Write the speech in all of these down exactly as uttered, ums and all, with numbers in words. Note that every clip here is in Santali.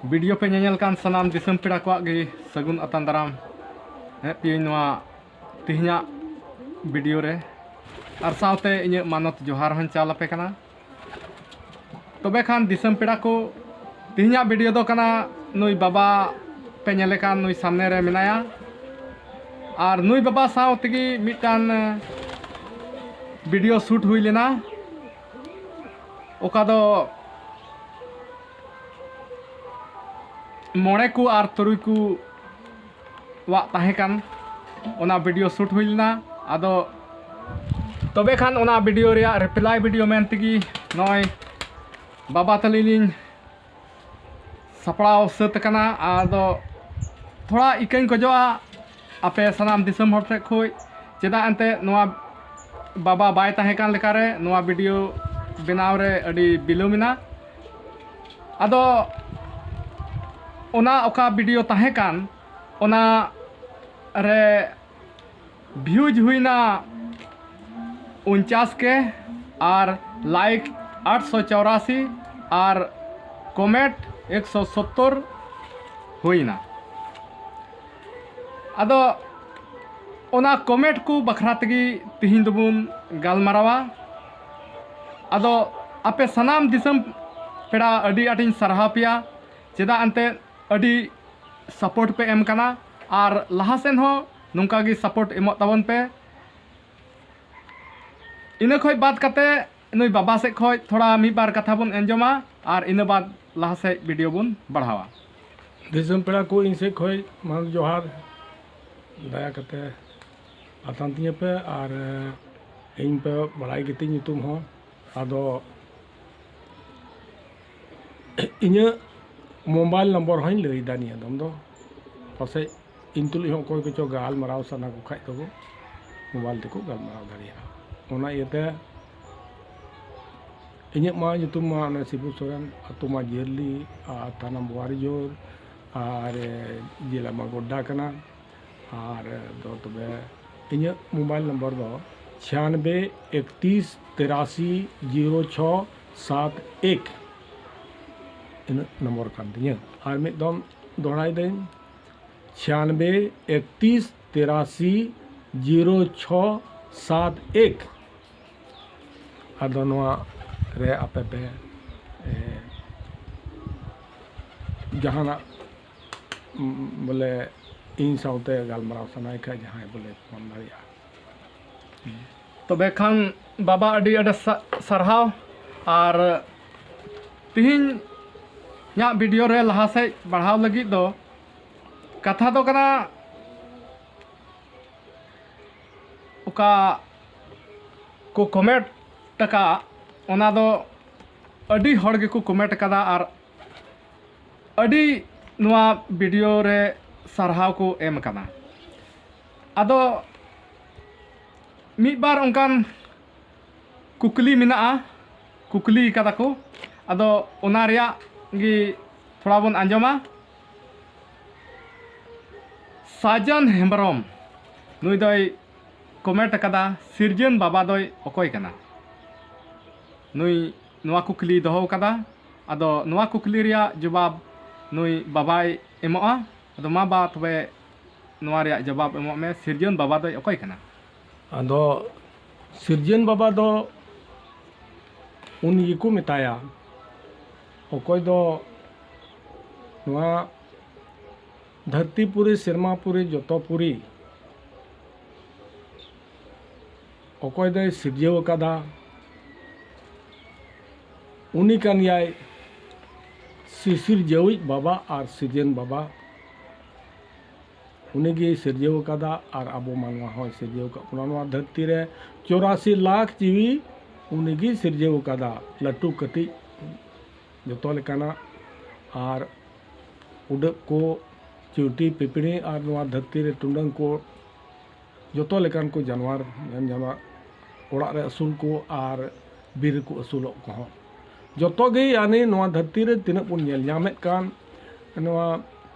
ᱵᱷᱤᱰᱤᱭᱳ ᱯᱮ ᱧᱮᱧᱮᱞ ᱠᱟᱱ ᱥᱟᱱᱟᱢ ᱫᱤᱥᱚᱢ ᱯᱮᱲᱟ ᱠᱚᱣᱟᱜ ᱜᱮ ᱥᱟᱹᱜᱩᱱ ᱟᱛᱟᱝ ᱫᱟᱨᱟᱢ᱾ ᱦᱮᱡ ᱯᱮᱭᱟᱹᱧ ᱱᱚᱣᱟ ᱛᱮᱦᱮᱧᱟᱜ ᱵᱷᱤᱰᱤᱭᱳ ᱨᱮ, ᱟᱨ ᱥᱟᱶᱛᱮ ᱤᱧᱟᱹᱜ ᱢᱟᱱᱚᱛ ᱡᱚᱦᱟᱨ ᱦᱚᱸᱧ ᱪᱟᱞ ᱟᱯᱮ ᱠᱟᱱᱟ᱾ ᱛᱚᱵᱮ ᱠᱷᱟᱱ ᱫᱤᱥᱚᱢ ᱯᱮᱲᱟ ᱠᱚ, ᱛᱮᱦᱮᱧᱟᱜ ᱵᱷᱤᱰᱤᱭᱳ ᱫᱚ ᱠᱟᱱᱟ ᱱᱩᱭ ᱵᱟᱵᱟ ᱯᱮ ᱧᱮᱞᱮ ᱠᱟᱱ, ᱱᱩᱭ ᱥᱟᱢᱱᱮ ᱨᱮ ᱢᱮᱱᱟᱭᱟ᱾ ᱟᱨ ᱱᱩᱭ ᱵᱟᱵᱟ ᱥᱟᱶ ᱛᱮᱜᱮ ᱢᱤᱫᱴᱟᱝ ᱵᱷᱤᱰᱤᱭᱳ ᱥᱩᱴ ᱦᱩᱭ ᱞᱮᱱᱟ, ᱚᱠᱟ ᱫᱚ ᱢᱚᱬᱮ ᱠᱚ ᱟᱨ ᱛᱩᱨᱩᱭ ᱠᱚ ᱣᱟᱜ ᱛᱟᱦᱮᱸ ᱠᱟᱱ, ᱚᱱᱟ ᱵᱷᱤᱰᱤᱭᱳ ᱥᱩᱴ ᱦᱩᱭ ᱞᱮᱱᱟ᱾ ᱟᱫᱚ ᱛᱚᱵᱮ ᱠᱷᱟᱱ ᱚᱱᱟ ᱵᱷᱤᱰᱤᱭᱳ ᱨᱮᱭᱟᱜ ᱨᱤᱯᱞᱟᱭ ᱵᱷᱤᱰᱤᱭᱳ ᱢᱮᱱ ᱛᱮᱜᱮ ᱱᱚᱜᱼᱚᱭ ᱵᱟᱵᱟ ᱛᱟᱹᱞᱤᱧ ᱞᱤᱧ ᱥᱟᱯᱲᱟᱣ ᱥᱟᱹᱛ ᱟᱠᱟᱱᱟ᱾ ᱟᱫᱚ ᱛᱷᱚᱲᱟ ᱤᱠᱟᱹᱧ ᱠᱷᱚᱡᱚᱜᱼᱟ ᱟᱯᱮ ᱥᱟᱱᱟᱢ ᱫᱤᱥᱚᱢ ᱦᱚᱲ ᱴᱷᱮᱱ ᱠᱷᱚᱡ, ᱪᱮᱫᱟᱜ ᱮᱱᱛᱮᱫ ᱱᱚᱣᱟ ᱵᱟᱵᱟ ᱵᱟᱭ ᱛᱟᱦᱮᱸ ᱠᱟᱱ ᱞᱮᱠᱟᱨᱮ ᱱᱚᱣᱟ ᱵᱷᱤᱰᱤᱭᱳ ᱵᱮᱱᱟᱣ ᱨᱮ ᱟᱹᱰᱤ ᱵᱤᱞᱚᱢ ᱮᱱᱟ᱾ ᱟᱫᱚ ᱚᱱᱟ ᱚᱠᱟ ᱵᱷᱤᱰᱤᱭᱳ ᱛᱟᱦᱮᱸ ᱠᱟᱱ, ᱚᱱᱟ ᱨᱮ ᱵᱷᱤᱭᱩᱡᱽ ᱦᱩᱭᱱᱟ ᱩᱱᱪᱟᱥ ᱠᱮ, ᱟᱨ ᱞᱟᱭᱤᱠ ᱟᱴᱥᱚ ᱪᱚᱣᱨᱟᱥᱤ, ᱟᱨ ᱠᱚᱢᱮᱱᱴ ᱮᱠᱥᱚ ᱥᱚᱛᱛᱚᱨ ᱦᱩᱭᱱᱟ᱾ ᱟᱫᱚ ᱚᱱᱟ ᱠᱚᱢᱮᱱᱴ ᱠᱚ ᱵᱟᱠᱷᱨᱟ ᱛᱮᱜᱮ ᱛᱤᱦᱤᱧ ᱫᱚᱵᱚᱱ ᱜᱟᱞᱢᱟᱨᱟᱣᱟ᱾ ᱟᱫᱚ ᱟᱯᱮ ᱥᱟᱱᱟᱢ ᱫᱤᱥᱚᱢ ᱯᱮᱲᱟ ᱟᱹᱰᱤ ᱟᱸᱴᱤᱧ ᱥᱟᱨᱦᱟᱣ ᱯᱮᱭᱟ, ᱪᱮᱫᱟᱜ ᱮᱱᱛᱮᱫ ᱟᱹᱰᱤ ᱥᱟᱯᱳᱨᱴ ᱯᱮ ᱮᱢ ᱠᱟᱱᱟ, ᱟᱨ ᱞᱟᱦᱟ ᱥᱮᱱ ᱦᱚᱸ ᱱᱚᱝᱠᱟ ᱜᱮ ᱥᱟᱯᱳᱨᱴ ᱮᱢᱚᱜ ᱛᱟᱵᱚᱱ ᱯᱮ᱾ ᱤᱱᱟᱹ ᱠᱷᱚᱡ ᱵᱟᱫ ᱠᱟᱛᱮ ᱱᱩᱭ ᱵᱟᱵᱟ ᱥᱮᱫ ᱠᱷᱚᱡ ᱛᱷᱚᱲᱟ ᱢᱤᱫ ᱵᱟᱨ ᱠᱟᱛᱷᱟ ᱵᱚᱱ ᱟᱸᱡᱚᱢᱟ, ᱟᱨ ᱤᱱᱟᱹ ᱵᱟᱫ ᱞᱟᱦᱟ ᱥᱮᱫ ᱵᱷᱤᱰᱤᱭᱳ ᱵᱚᱱ ᱵᱟᱲᱦᱟᱣᱟ᱾ ᱫᱤᱥᱚᱢ ᱯᱮᱲᱟ ᱠᱚ, ᱤᱧ ᱥᱮᱫ ᱠᱷᱚᱡ ᱢᱟᱱᱚᱛ ᱡᱚᱦᱟᱨ᱾ ᱫᱟᱭᱟ ᱠᱟᱛᱮ ᱟᱛᱟᱝ ᱛᱤᱧᱟᱹ ᱯᱮ, ᱟᱨ ᱤᱧ ᱯᱮ ᱵᱟᱲᱟᱭ ᱜᱮᱛᱤᱧ ᱧᱩᱛᱩᱢ ᱦᱚᱸ᱾ ᱟᱫᱚ ᱤᱧᱟᱹᱜ ᱢᱳᱵᱟᱭᱤᱞ ᱱᱚᱢᱵᱚᱨ ᱦᱚᱸᱧ ᱞᱟᱹᱭᱫᱟ ᱱᱤᱭᱟᱹ ᱫᱚᱢ ᱫᱚ, ᱯᱟᱥᱮᱡ ᱤᱧ ᱛᱩᱞᱩᱡ ᱦᱚᱸ ᱚᱠᱚᱭ ᱠᱚᱪᱚ ᱜᱟᱞᱢᱟᱨᱟᱣ ᱥᱟᱱᱟ ᱠᱚ ᱠᱷᱟᱡ ᱫᱚᱠᱚ ᱢᱳᱵᱟᱭᱤᱞ ᱛᱮᱠᱚ ᱜᱟᱞᱢᱟᱨᱟᱣ ᱫᱟᱲᱮᱭᱟᱜᱼᱟ᱾ ᱚᱱᱟ ᱤᱭᱟᱹᱛᱮ ᱤᱧᱟᱹᱜ ᱢᱟ ᱧᱩᱛᱩᱢ ᱢᱟ ᱚᱱᱮ ᱥᱤᱵᱩ ᱥᱚᱨᱮᱱ, ᱟᱹᱛᱩ ᱢᱟ ᱡᱤᱭᱟᱹᱞᱤ, ᱟᱨ ᱛᱷᱟᱱᱟ ᱵᱳᱣᱟᱨᱤᱡᱳᱨ, ᱟᱨ ᱡᱮᱞᱟ ᱢᱟ ᱜᱳᱰᱰᱟ ᱠᱟᱱᱟ᱾ ᱟᱨ ᱫᱚ ᱛᱚᱵᱮ ᱤᱧᱟᱹᱜ ᱢᱳᱵᱟᱭᱤᱞ ᱱᱚᱢᱵᱚᱨ ᱫᱚ ᱪᱷᱤᱭᱟᱱᱵᱮ ᱮᱠᱛᱤᱥ ᱛᱮᱨᱟᱥᱤ ᱡᱤᱨᱳ ᱪᱷᱚ ᱥᱟᱛ ᱮᱠ᱾ ᱤᱱᱟᱹᱜ ᱱᱚᱢᱵᱚᱨ ᱠᱟᱱ ᱛᱤᱧᱟᱹ᱾ ᱟᱨ ᱢᱤᱫ ᱫᱚᱢ ᱫᱚᱦᱲᱟᱭ ᱫᱟᱹᱧ, ᱪᱷᱤᱭᱟᱱᱵᱮ ᱮᱠᱛᱤᱥ ᱛᱮᱨᱟᱥᱤ ᱡᱤᱨᱳ ᱪᱷᱚ ᱥᱟᱛ ᱮᱠ᱾ ᱟᱫᱚ ᱱᱚᱣᱟ ᱨᱮ ᱟᱯᱮ ᱯᱮ, ᱮ, ᱡᱟᱦᱟᱱᱟᱜ, ᱩᱢ, ᱵᱚᱞᱮ ᱤᱧ ᱥᱟᱶᱛᱮ ᱜᱟᱞᱢᱟᱨᱟᱣ ᱥᱟᱱᱟᱭᱮ ᱠᱷᱟᱡ, ᱡᱟᱦᱟᱸᱭ ᱵᱚᱞᱮ ᱯᱷᱳᱱ ᱫᱟᱲᱮᱭᱟᱜᱼᱟ᱾ ᱛᱚᱵᱮ ᱠᱷᱟᱱ ᱵᱟᱵᱟ, ᱟᱹᱰᱤ ᱟᱹᱰᱤ ᱥᱟ-, ᱥᱟᱨᱦᱟᱣ᱾ ᱟᱨ ᱛᱤᱦᱤᱧ ᱤᱧᱟᱹᱜ ᱵᱷᱤᱰᱤᱭᱳ ᱨᱮ ᱞᱟᱦᱟ ᱥᱮᱫ ᱵᱟᱲᱦᱟᱣ ᱞᱟᱹᱜᱤᱫ ᱫᱚ ᱠᱟᱛᱷᱟ ᱫᱚ ᱠᱟᱱᱟ, ᱚᱠᱟ ᱠᱚ ᱠᱚᱢᱮᱱᱴ ᱟᱠᱟᱫ, ᱚᱱᱟ ᱫᱚ ᱟᱹᱰᱤ ᱦᱚᱲ ᱜᱮᱠᱚ ᱠᱚᱢᱮᱱᱴ ᱟᱠᱟᱫᱟ ᱟᱨ ᱟᱹᱰᱤ ᱱᱚᱣᱟ ᱵᱷᱤᱰᱤᱭᱳ ᱨᱮ ᱥᱟᱨᱦᱟᱣ ᱠᱚ ᱮᱢ ᱟᱠᱟᱫᱟ᱾ ᱟᱫᱚ ᱢᱤᱫ ᱵᱟᱨ ᱚᱱᱠᱟᱱ ᱠᱩᱠᱞᱤ ᱢᱮᱱᱟᱜᱼᱟ, ᱠᱩᱠᱞᱤ ᱠᱟᱫᱟ ᱠᱚ, ᱟᱫᱚ ᱚᱱᱟ ᱨᱮᱭᱟᱜ ᱜᱮ ᱛᱷᱚᱲᱟ ᱵᱚᱱ ᱟᱸᱡᱚᱢᱟ᱾ ᱥᱟᱡᱟᱱ ᱦᱮᱢᱵᱨᱚᱢ, ᱱᱩᱭ ᱫᱚᱭ ᱠᱚᱢᱮᱱᱴ ᱟᱠᱟᱫᱟ, "ᱥᱤᱨᱡᱚᱱ ᱵᱟᱵᱟ ᱫᱚᱭ ᱚᱠᱚᱭ ᱠᱟᱱᱟ?" ᱱᱩᱭ ᱱᱚᱣᱟ ᱠᱩᱠᱞᱤᱭ ᱫᱚᱦᱚ ᱟᱠᱟᱫᱟ᱾ ᱟᱫᱚ ᱱᱚᱣᱟ ᱠᱩᱠᱞᱤ ᱨᱮᱭᱟᱜ ᱡᱚᱵᱟᱵ ᱱᱩᱭ ᱵᱟᱵᱟᱭ ᱮᱢᱚᱜᱼᱟ᱾ ᱟᱫᱚ ᱢᱟ ᱵᱟ, ᱛᱚᱵᱮ ᱱᱚᱣᱟ ᱨᱮᱭᱟᱜ ᱡᱚᱵᱟᱵ ᱮᱢᱚᱜ ᱢᱮ, ᱥᱤᱨᱡᱚᱱ ᱵᱟᱵᱟ ᱫᱚᱭ ᱚᱠᱚᱭ ᱠᱟᱱᱟ? ᱟᱫᱚ ᱥᱤᱨᱡᱚᱱ ᱵᱟᱵᱟ ᱫᱚ ᱩᱱᱤ ᱜᱮᱠᱚ ᱢᱮᱛᱟᱭᱟ, ᱚᱠᱚᱭ ᱫᱚ ᱱᱚᱣᱟ ᱫᱷᱟᱹᱨᱛᱤ ᱯᱩᱨᱤ, ᱥᱮᱨᱢᱟ ᱯᱩᱨᱤ, ᱡᱚᱛᱚ ᱯᱩᱨᱤ ᱚᱠᱚᱭ ᱫᱚᱭ ᱥᱤᱨᱡᱟᱹᱣ ᱟᱠᱟᱫᱟ, ᱩᱱᱤ ᱠᱟᱱ ᱜᱮᱭᱟᱭ ᱥᱤᱥᱤᱨᱡᱟᱹᱣᱤᱡ ᱵᱟᱵᱟ ᱟᱨ ᱥᱤᱨᱡᱚᱱ ᱵᱟᱵᱟ᱾ ᱩᱱᱤ ᱜᱮᱭ ᱥᱤᱨᱡᱟᱹᱣ ᱟᱠᱟᱫᱟ ᱟᱨ ᱟᱵᱚ ᱢᱟᱱᱣᱟ ᱦᱚᱸᱭ ᱥᱤᱨᱡᱟᱹᱣ ᱟᱠᱟᱫ ᱵᱚᱱᱟ᱾ ᱱᱚᱣᱟ ᱫᱷᱟᱹᱨᱛᱤ ᱨᱮ ᱪᱚᱨᱟᱥᱤ ᱞᱟᱠᱷ ᱡᱤᱣᱤ ᱩᱱᱤ ᱜᱮᱭ ᱥᱤᱨᱡᱟᱹᱣ ᱟᱠᱟᱫᱟ, ᱞᱟᱹᱴᱩ ᱠᱟᱹᱴᱤᱡ ᱡᱚᱛᱚ ᱞᱮᱠᱟᱱᱟᱜ᱾ ᱟᱨ ᱩᱰᱟᱹᱜ ᱠᱚ, ᱪᱤᱣᱴᱤ ᱯᱤᱯᱤᱲᱤ ᱟᱨ ᱱᱚᱣᱟ ᱫᱷᱟᱹᱨᱛᱤ ᱨᱮ ᱴᱩᱰᱟᱹᱝ ᱠᱚ, ᱡᱚᱛᱚ ᱞᱮᱠᱟᱱ ᱠᱚ ᱡᱟᱱᱣᱟᱨ, ᱡᱟᱱᱣᱟᱨ, ᱚᱲᱟᱜ ᱨᱮ ᱟᱹᱥᱩᱞ ᱠᱚ ᱟᱨ ᱵᱤᱨ ᱨᱮᱠᱚ ᱟᱹᱥᱩᱞᱚᱜ ᱠᱚᱦᱚᱸ, ᱡᱚᱛᱚ ᱜᱮ ᱭᱟᱱᱤ ᱱᱚᱣᱟ ᱫᱷᱟᱹᱨᱛᱤ ᱨᱮ ᱛᱤᱱᱟᱹᱜ ᱵᱚᱱ ᱧᱮᱞ ᱧᱟᱢᱮᱫ ᱠᱟᱱ, ᱱᱚᱣᱟ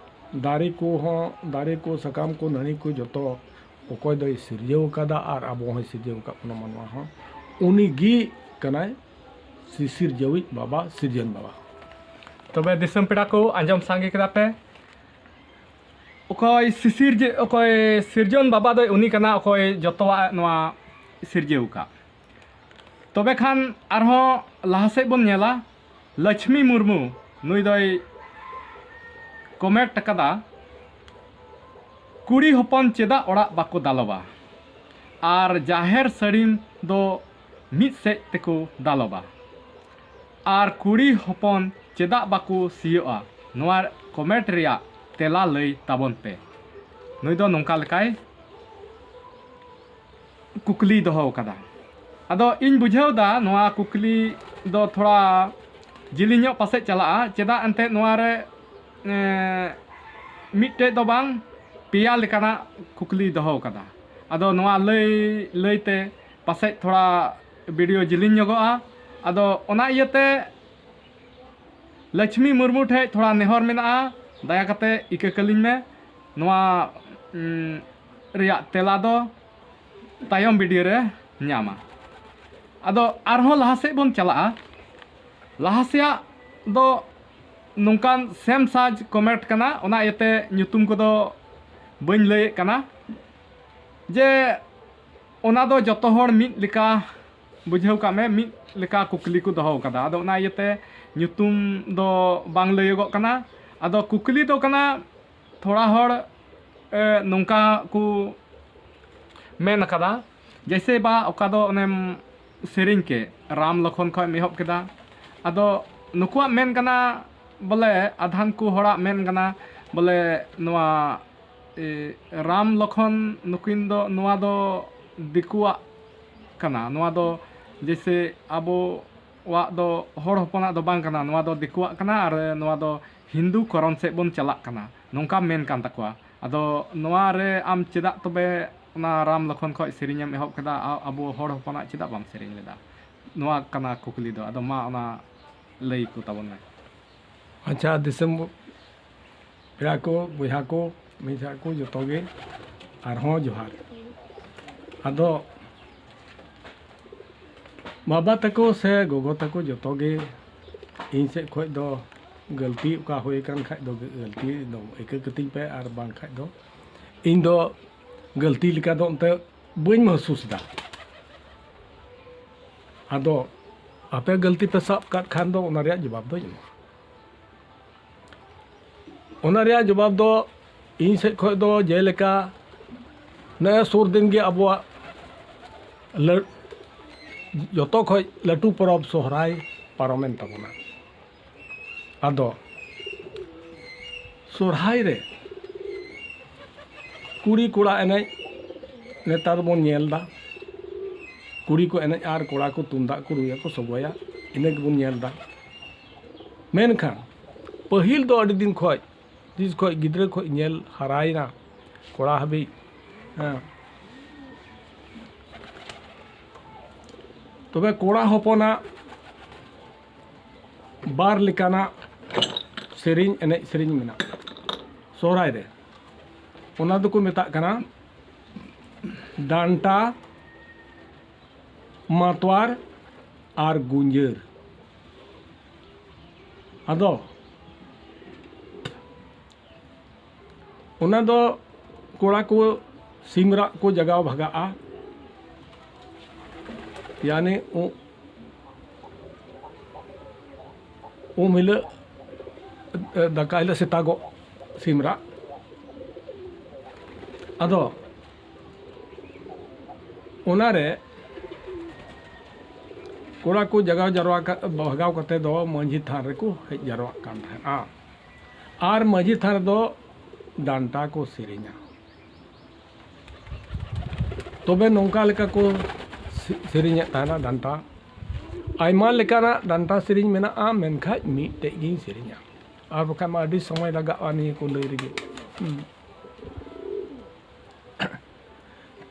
ᱫᱟᱨᱮ ᱠᱚᱦᱚᱸ, ᱫᱟᱨᱮ ᱠᱚ, ᱥᱟᱠᱟᱢ ᱠᱚ, ᱱᱟᱹᱲᱤ ᱠᱚ, ᱡᱚᱛᱚ ᱚᱠᱚᱭ ᱫᱚᱭ ᱥᱤᱨᱡᱟᱹᱣ ᱟᱠᱟᱫᱟ ᱟᱨ ᱟᱵᱚ ᱦᱚᱸᱭ ᱥᱤᱨᱡᱟᱹᱣ ᱟᱠᱟᱫ ᱵᱚᱱᱟ ᱢᱟᱱᱣᱟ ᱦᱚᱸ, ᱩᱱᱤ ᱜᱮ ᱠᱟᱱᱟᱭ ᱥᱤᱥᱤᱨᱡᱟᱹᱣᱤᱡ ᱵᱟᱵᱟ, ᱥᱤᱨᱡᱚᱱ ᱵᱟᱵᱟ᱾ ᱛᱚᱵᱮ ᱫᱤᱥᱚᱢ ᱯᱮᱲᱟ ᱠᱚ, ᱟᱸᱡᱚᱢ ᱥᱟᱸᱜᱮ ᱠᱮᱫᱟ ᱯᱮ᱾ ᱚᱠᱚᱭ ᱥᱤᱥᱤᱨᱡᱟᱹ ᱚᱠᱚᱭ ᱥᱤᱨᱡᱚᱱ ᱵᱟᱵᱟ ᱫᱚᱭ ᱩᱱᱤ ᱠᱟᱱᱟ, ᱚᱠᱚᱭ ᱡᱚᱛᱚᱣᱟᱜ ᱱᱚᱣᱟ ᱥᱤᱨᱡᱟᱹᱣ ᱟᱠᱟᱫ᱾ ᱛᱚᱵᱮ ᱠᱷᱟᱱ ᱟᱨᱦᱚᱸ ᱞᱟᱦᱟ ᱥᱮᱫ ᱵᱚᱱ ᱧᱮᱞᱟ᱾ ᱞᱚᱪᱷᱢᱤ ᱢᱩᱨᱢᱩ, ᱱᱩᱭ ᱫᱚᱭ ᱠᱚᱢᱮᱱᱴ ᱟᱠᱟᱫᱟ, "ᱠᱩᱲᱤ ᱦᱚᱯᱚᱱ ᱪᱮᱫᱟᱜ ᱚᱲᱟᱜ ᱵᱟᱠᱚ ᱫᱟᱞᱚᱵᱟ ᱟᱨ ᱡᱟᱦᱮᱨ ᱥᱟᱹᱲᱤᱢ ᱫᱚ ᱢᱤᱫ ᱥᱮᱫ ᱛᱮᱠᱚ ᱫᱟᱞᱚᱵᱟ? ᱟᱨ ᱠᱩᱲᱤ ᱦᱚᱯᱚᱱ ᱪᱮᱫᱟᱜ ᱵᱟᱠᱚ ᱥᱤᱭᱳᱜᱼᱟ? ᱱᱚᱣᱟ ᱠᱚᱢᱮᱱᱴ ᱨᱮᱭᱟᱜ ᱛᱮᱞᱟ ᱞᱟᱹᱭ ᱛᱟᱵᱚᱱ ᱯᱮ᱾" ᱱᱩᱭ ᱫᱚ ᱱᱚᱝᱠᱟ ᱞᱮᱠᱟᱭ ᱠᱩᱠᱞᱤᱭ ᱫᱚᱦᱚ ᱟᱠᱟᱫᱟ᱾ ᱟᱫᱚ ᱤᱧ ᱵᱩᱡᱷᱟᱹᱣ ᱮᱫᱟ, ᱱᱚᱣᱟ ᱠᱩᱠᱞᱤ ᱫᱚ ᱛᱷᱚᱲᱟ ᱡᱤᱞᱤᱧ ᱧᱚᱜ ᱯᱟᱥᱮᱡ ᱪᱟᱞᱟᱜᱼᱟ, ᱪᱮᱫᱟᱜ ᱮᱱᱛᱮᱫ ᱱᱚᱣᱟ ᱨᱮ, ᱮᱸ, ᱢᱤᱫᱴᱮᱡ ᱫᱚ ᱵᱟᱝ, ᱯᱮᱭᱟ ᱞᱮᱠᱟᱱᱟᱜ ᱠᱩᱠᱞᱤᱭ ᱫᱚᱦᱚ ᱟᱠᱟᱫᱟ᱾ ᱟᱫᱚ ᱱᱚᱣᱟ ᱞᱟᱹᱭ ᱞᱟᱹᱭᱛᱮ ᱯᱟᱥᱮᱡ ᱛᱷᱚᱲᱟ ᱵᱷᱤᱰᱤᱭᱳ ᱡᱤᱞᱤᱧ ᱧᱚᱜᱚᱜᱼᱟ᱾ ᱟᱫᱚ ᱚᱱᱟ ᱤᱭᱟᱹᱛᱮ ᱞᱚᱪᱷᱢᱤ ᱢᱩᱨᱢᱩ ᱴᱷᱮᱡ ᱛᱷᱚᱲᱟ ᱱᱮᱦᱚᱨ ᱢᱮᱱᱟᱜᱼᱟ, ᱫᱟᱭᱟ ᱠᱟᱛᱮ ᱤᱠᱟᱹ ᱠᱟᱹᱞᱤᱧ ᱢᱮ᱾ ᱱᱚᱣᱟ, ᱩᱢ, ᱨᱮᱭᱟᱜ ᱛᱮᱞᱟ ᱫᱚ ᱛᱟᱭᱚᱢ ᱵᱷᱤᱰᱤᱭᱳ ᱨᱮ ᱧᱟᱢᱟ᱾ ᱟᱫᱚ ᱟᱨᱦᱚᱸ ᱞᱟᱦᱟ ᱥᱮᱫ ᱵᱚᱱ ᱪᱟᱞᱟᱜᱼᱟ᱾ ᱞᱟᱦᱟ ᱥᱮᱭᱟᱜ ᱫᱚ ᱱᱚᱝᱠᱟᱱ ᱥᱮᱢ ᱥᱟᱡᱽ ᱠᱚᱢᱮᱱᱴ ᱠᱟᱱᱟ, ᱚᱱᱟ ᱤᱭᱟᱹᱛᱮ ᱧᱩᱛᱩᱢ ᱠᱚᱫᱚ ᱵᱟᱹᱧ ᱞᱟᱹᱭᱮᱫ ᱠᱟᱱᱟ, ᱡᱮ ᱚᱱᱟ ᱫᱚ ᱡᱚᱛᱚ ᱦᱚᱲ ᱢᱤᱫ ᱞᱮᱠᱟ, ᱵᱩᱡᱷᱟᱹᱣ ᱠᱟᱜ ᱢᱮ, ᱢᱤᱫ ᱞᱮᱠᱟ ᱠᱩᱠᱞᱤ ᱠᱚ ᱫᱚᱦᱚ ᱟᱠᱟᱫᱟ᱾ ᱟᱫᱚ ᱚᱱᱟ ᱤᱭᱟᱹᱛᱮ ᱧᱩᱛᱩᱢ ᱫᱚ ᱵᱟᱝ ᱞᱟᱹᱭᱚᱜᱚᱜ ᱠᱟᱱᱟ᱾ ᱟᱫᱚ ᱠᱩᱠᱞᱤ ᱫᱚ ᱠᱟᱱᱟ, ᱛᱷᱚᱲᱟ ᱦᱚᱲ, ᱮ, ᱱᱚᱝᱠᱟ ᱠᱚ ᱢᱮᱱ ᱟᱠᱟᱫᱟ, ᱡᱮᱭᱥᱮ ᱵᱟ ᱚᱠᱟ ᱫᱚ ᱚᱱᱮᱢ ᱥᱮᱨᱮᱧ ᱠᱮᱫ, ᱨᱟᱢ ᱞᱚᱠᱷᱚᱱ ᱠᱷᱚᱱ ᱮᱢ ᱮᱦᱚᱵ ᱠᱮᱫᱟ᱾ ᱟᱫᱚ ᱱᱩᱠᱩᱣᱟᱜ ᱢᱮᱱ ᱠᱟᱱᱟ ᱵᱚᱞᱮ, ᱟᱫᱷᱟᱱ ᱠᱚ ᱦᱚᱲᱟᱜ ᱢᱮᱱ ᱠᱟᱱᱟ ᱵᱚᱞᱮ, ᱱᱚᱣᱟ, ᱮ, ᱨᱟᱢ ᱞᱚᱠᱷᱚᱱ ᱱᱩᱠᱤᱱ ᱫᱚ, ᱱᱚᱣᱟ ᱫᱚ ᱫᱤᱠᱩᱣᱟᱜ ᱠᱟᱱᱟ, ᱱᱚᱣᱟ ᱫᱚ ᱡᱮᱭᱥᱮ ᱟᱵᱚᱣᱟᱜ ᱫᱚ ᱦᱚᱲ ᱦᱚᱯᱚᱱᱟᱜ ᱫᱚ ᱵᱟᱝ ᱠᱟᱱᱟ, ᱱᱚᱣᱟ ᱫᱚ ᱫᱤᱠᱩᱣᱟᱜ ᱠᱟᱱᱟ ᱟᱨ ᱱᱚᱣᱟ ᱫᱚ ᱦᱤᱱᱫᱩ ᱠᱚᱨᱚᱱ ᱥᱮᱫ ᱵᱚᱱ ᱪᱟᱞᱟᱜ ᱠᱟᱱᱟ, ᱱᱚᱝᱠᱟ ᱢᱮᱱ ᱠᱟᱱ ᱛᱟᱠᱚᱣᱟ᱾ ᱟᱫᱚ ᱱᱚᱣᱟ ᱨᱮ ᱟᱢ ᱪᱮᱫᱟᱜ ᱛᱚᱵᱮ ᱚᱱᱟ ᱨᱟᱢ ᱞᱚᱠᱷᱚᱱ ᱠᱷᱚᱱ ᱥᱮᱨᱮᱧ ᱮᱢ ᱮᱦᱚᱵ ᱠᱮᱫᱟ? ᱟ-, ᱟᱵᱚ ᱦᱚᱲ ᱦᱚᱯᱚᱱᱟᱜ ᱪᱮᱫᱟᱜ ᱵᱟᱢ ᱥᱮᱨᱮᱧ ᱞᱮᱫᱟ? ᱱᱚᱣᱟ ᱠᱟᱱᱟ ᱠᱩᱠᱞᱤ ᱫᱚ᱾ ᱟᱫᱚ ᱢᱟ, ᱚᱱᱟ ᱞᱟᱹᱭ ᱠᱚ ᱛᱟᱵᱚᱱ ᱢᱮ᱾ ᱟᱪᱪᱷᱟ, ᱫᱤᱥᱚᱢ ᱯᱮᱲᱟ ᱠᱚ, ᱵᱚᱭᱦᱟ ᱠᱚ, ᱢᱤᱥᱨᱟ ᱠᱚ, ᱡᱚᱛᱚ ᱜᱮ ᱟᱨᱦᱚᱸ ᱡᱚᱦᱟᱨ᱾ ᱟᱫᱚ ᱵᱟᱵᱟ ᱛᱟᱠᱚ ᱥᱮ ᱜᱚᱜᱚ ᱛᱟᱠᱚ ᱡᱚᱛᱚ ᱜᱮ ᱤᱧ ᱥᱮᱫ ᱠᱷᱚᱱ ᱫᱚ ᱜᱟᱹᱞᱛᱤ ᱚᱠᱟ ᱦᱩᱭ ᱟᱠᱟᱱ ᱠᱷᱟᱡ ᱫᱚ ᱜᱟᱹᱞᱛᱤ ᱫᱚ ᱤᱠᱟᱹ ᱠᱟᱹᱛᱤᱧ ᱯᱮ, ᱟᱨ ᱵᱟᱝ ᱠᱷᱟᱡ ᱫᱚ ᱤᱧ ᱫᱚ ᱜᱟᱹᱞᱛᱤ ᱞᱮᱠᱟ ᱫᱚ ᱚᱱᱛᱮ ᱵᱟᱹᱧ ᱢᱟᱹᱦᱥᱩᱥ ᱮᱫᱟ᱾ ᱟᱫᱚ ᱟᱯᱮ ᱜᱟᱹᱞᱛᱤ ᱯᱮ ᱥᱟᱵ ᱠᱟᱫ ᱠᱷᱟᱱ ᱫᱚ ᱚᱱᱟ ᱨᱮᱭᱟᱜ ᱡᱚᱵᱟᱵ ᱫᱚ ᱧᱟᱢᱚᱜᱼᱟ᱾ ᱚᱱᱟ ᱨᱮᱭᱟᱜ ᱡᱚᱵᱟᱵ ᱫᱚ ᱤᱧ ᱥᱮᱫ ᱠᱷᱚᱱ ᱫᱚ ᱡᱮᱞᱮᱠᱟ ᱱᱮᱜᱼᱮ ᱥᱩᱨ ᱫᱤᱱ ᱜᱮ ᱟᱵᱚᱣᱟᱜ ᱞᱟᱹ-, ᱡᱚᱛᱚ ᱠᱷᱚᱱ ᱞᱟᱹᱴᱩ ᱯᱚᱨᱚᱵᱽ ᱥᱚᱦᱨᱟᱭ ᱯᱟᱨᱚᱢᱮᱱ ᱛᱟᱵᱚᱱᱟ᱾ ᱟᱫᱚ ᱥᱚᱦᱨᱟᱭ ᱨᱮ ᱠᱩᱲᱤ ᱠᱚᱲᱟ ᱮᱱᱮᱡ ᱱᱮᱛᱟᱨ ᱵᱚᱱ ᱧᱮᱞ ᱮᱫᱟ᱾ ᱠᱩᱲᱤ ᱠᱚ ᱮᱱᱮᱡ ᱟᱨ ᱠᱚᱲᱟ ᱠᱚ ᱛᱩᱢᱫᱟᱜ ᱠᱚ ᱨᱩᱭᱟ ᱠᱚ ᱥᱚᱜᱚᱭᱟ, ᱤᱱᱟᱹ ᱜᱮᱵᱚᱱ ᱧᱮᱞ ᱮᱫᱟ᱾ ᱢᱮᱱᱠᱷᱟᱱ ᱯᱟᱹᱦᱤᱞ ᱫᱚ ᱟᱹᱰᱤ ᱫᱤᱱ ᱠᱷᱚᱱ, ᱛᱤᱥ ᱠᱷᱚᱱ ᱜᱤᱫᱽᱨᱟᱹ ᱠᱷᱚᱱ ᱧᱮᱞ ᱦᱟᱨᱟᱭᱮᱱᱟ ᱠᱚᱲᱟ ᱦᱟᱹᱵᱤᱡ, ᱦᱮᱸ, ᱛᱚᱵᱮ ᱠᱚᱲᱟ ᱦᱚᱯᱚᱱᱟᱜ ᱵᱟᱨ ᱞᱮᱠᱟᱱᱟᱜ ᱥᱮᱨᱮᱧ, ᱮᱱᱮᱡ ᱥᱮᱨᱮᱧ ᱢᱮᱱᱟᱜᱼᱟ ᱥᱚᱦᱨᱟᱭ ᱨᱮ᱾ ᱚᱱᱟ ᱫᱚᱠᱚ ᱢᱮᱛᱟᱜ ᱠᱟᱱᱟ ᱰᱟᱱᱴᱟ, ᱢᱟᱛᱣᱟᱨ ᱟᱨ ᱜᱩᱸᱡᱟᱹᱨ᱾ ᱟᱫᱚ ᱚᱱᱟ ᱫᱚ ᱠᱚᱲᱟ ᱠᱚ ᱥᱤᱢ ᱨᱟᱜ ᱠᱚ ᱡᱟᱜᱟᱣ ᱵᱷᱟᱜᱟᱜᱼᱟ, ᱭᱟᱱᱤ ᱩ-, ᱩᱢ ᱦᱤᱞᱳᱜ, ᱮ, ᱫᱟᱠᱟ ᱦᱤᱞᱳᱜ ᱥᱮᱛᱟᱜᱚᱜ ᱥᱤᱢ ᱨᱟᱜ᱾ ᱟᱫᱚ ᱚᱱᱟᱨᱮ ᱠᱚᱲᱟ ᱠᱚ ᱡᱟᱜᱟᱣ ᱡᱟᱨᱣᱟ ᱠᱟ-, ᱵᱷᱟᱜᱟᱣ ᱠᱟᱛᱮ ᱫᱚ ᱢᱟᱹᱡᱷᱤ ᱛᱷᱟᱱ ᱨᱮᱠᱚ ᱦᱮᱡ ᱡᱟᱨᱣᱟᱜ ᱠᱟᱱ ᱛᱟᱦᱮᱸᱱᱟ᱾ ᱟᱨ ᱢᱟᱹᱡᱷᱤ ᱛᱷᱟᱱ ᱨᱮᱫᱚ ᱰᱟᱱᱴᱟ ᱠᱚ ᱥᱮᱨᱮᱧᱟ᱾ ᱛᱚᱵᱮ ᱱᱚᱝᱠᱟ ᱞᱮᱠᱟ ᱠᱚ ᱥᱮ-, ᱥᱮᱨᱮᱧᱮᱫ ᱛᱟᱦᱮᱱᱟ ᱰᱟᱱᱴᱟ᱾ ᱟᱭᱢᱟ ᱞᱮᱠᱟᱱᱟᱜ ᱰᱟᱱᱴᱟ ᱥᱮᱨᱮᱧ ᱢᱮᱱᱟᱜᱼᱟ, ᱢᱮᱱᱠᱷᱟᱡ ᱢᱤᱫᱴᱮᱡ ᱜᱤᱧ ᱥᱮᱨᱮᱧᱟ, ᱟᱨ ᱵᱟᱠᱷᱟᱡ ᱢᱟ ᱟᱹᱰᱤ ᱥᱚᱢᱚᱭ ᱞᱟᱜᱟᱜᱼᱟ ᱱᱤᱭᱟᱹ ᱠᱚ ᱞᱟᱹᱭ ᱨᱮᱜᱮ᱾ ᱦᱩᱸ᱾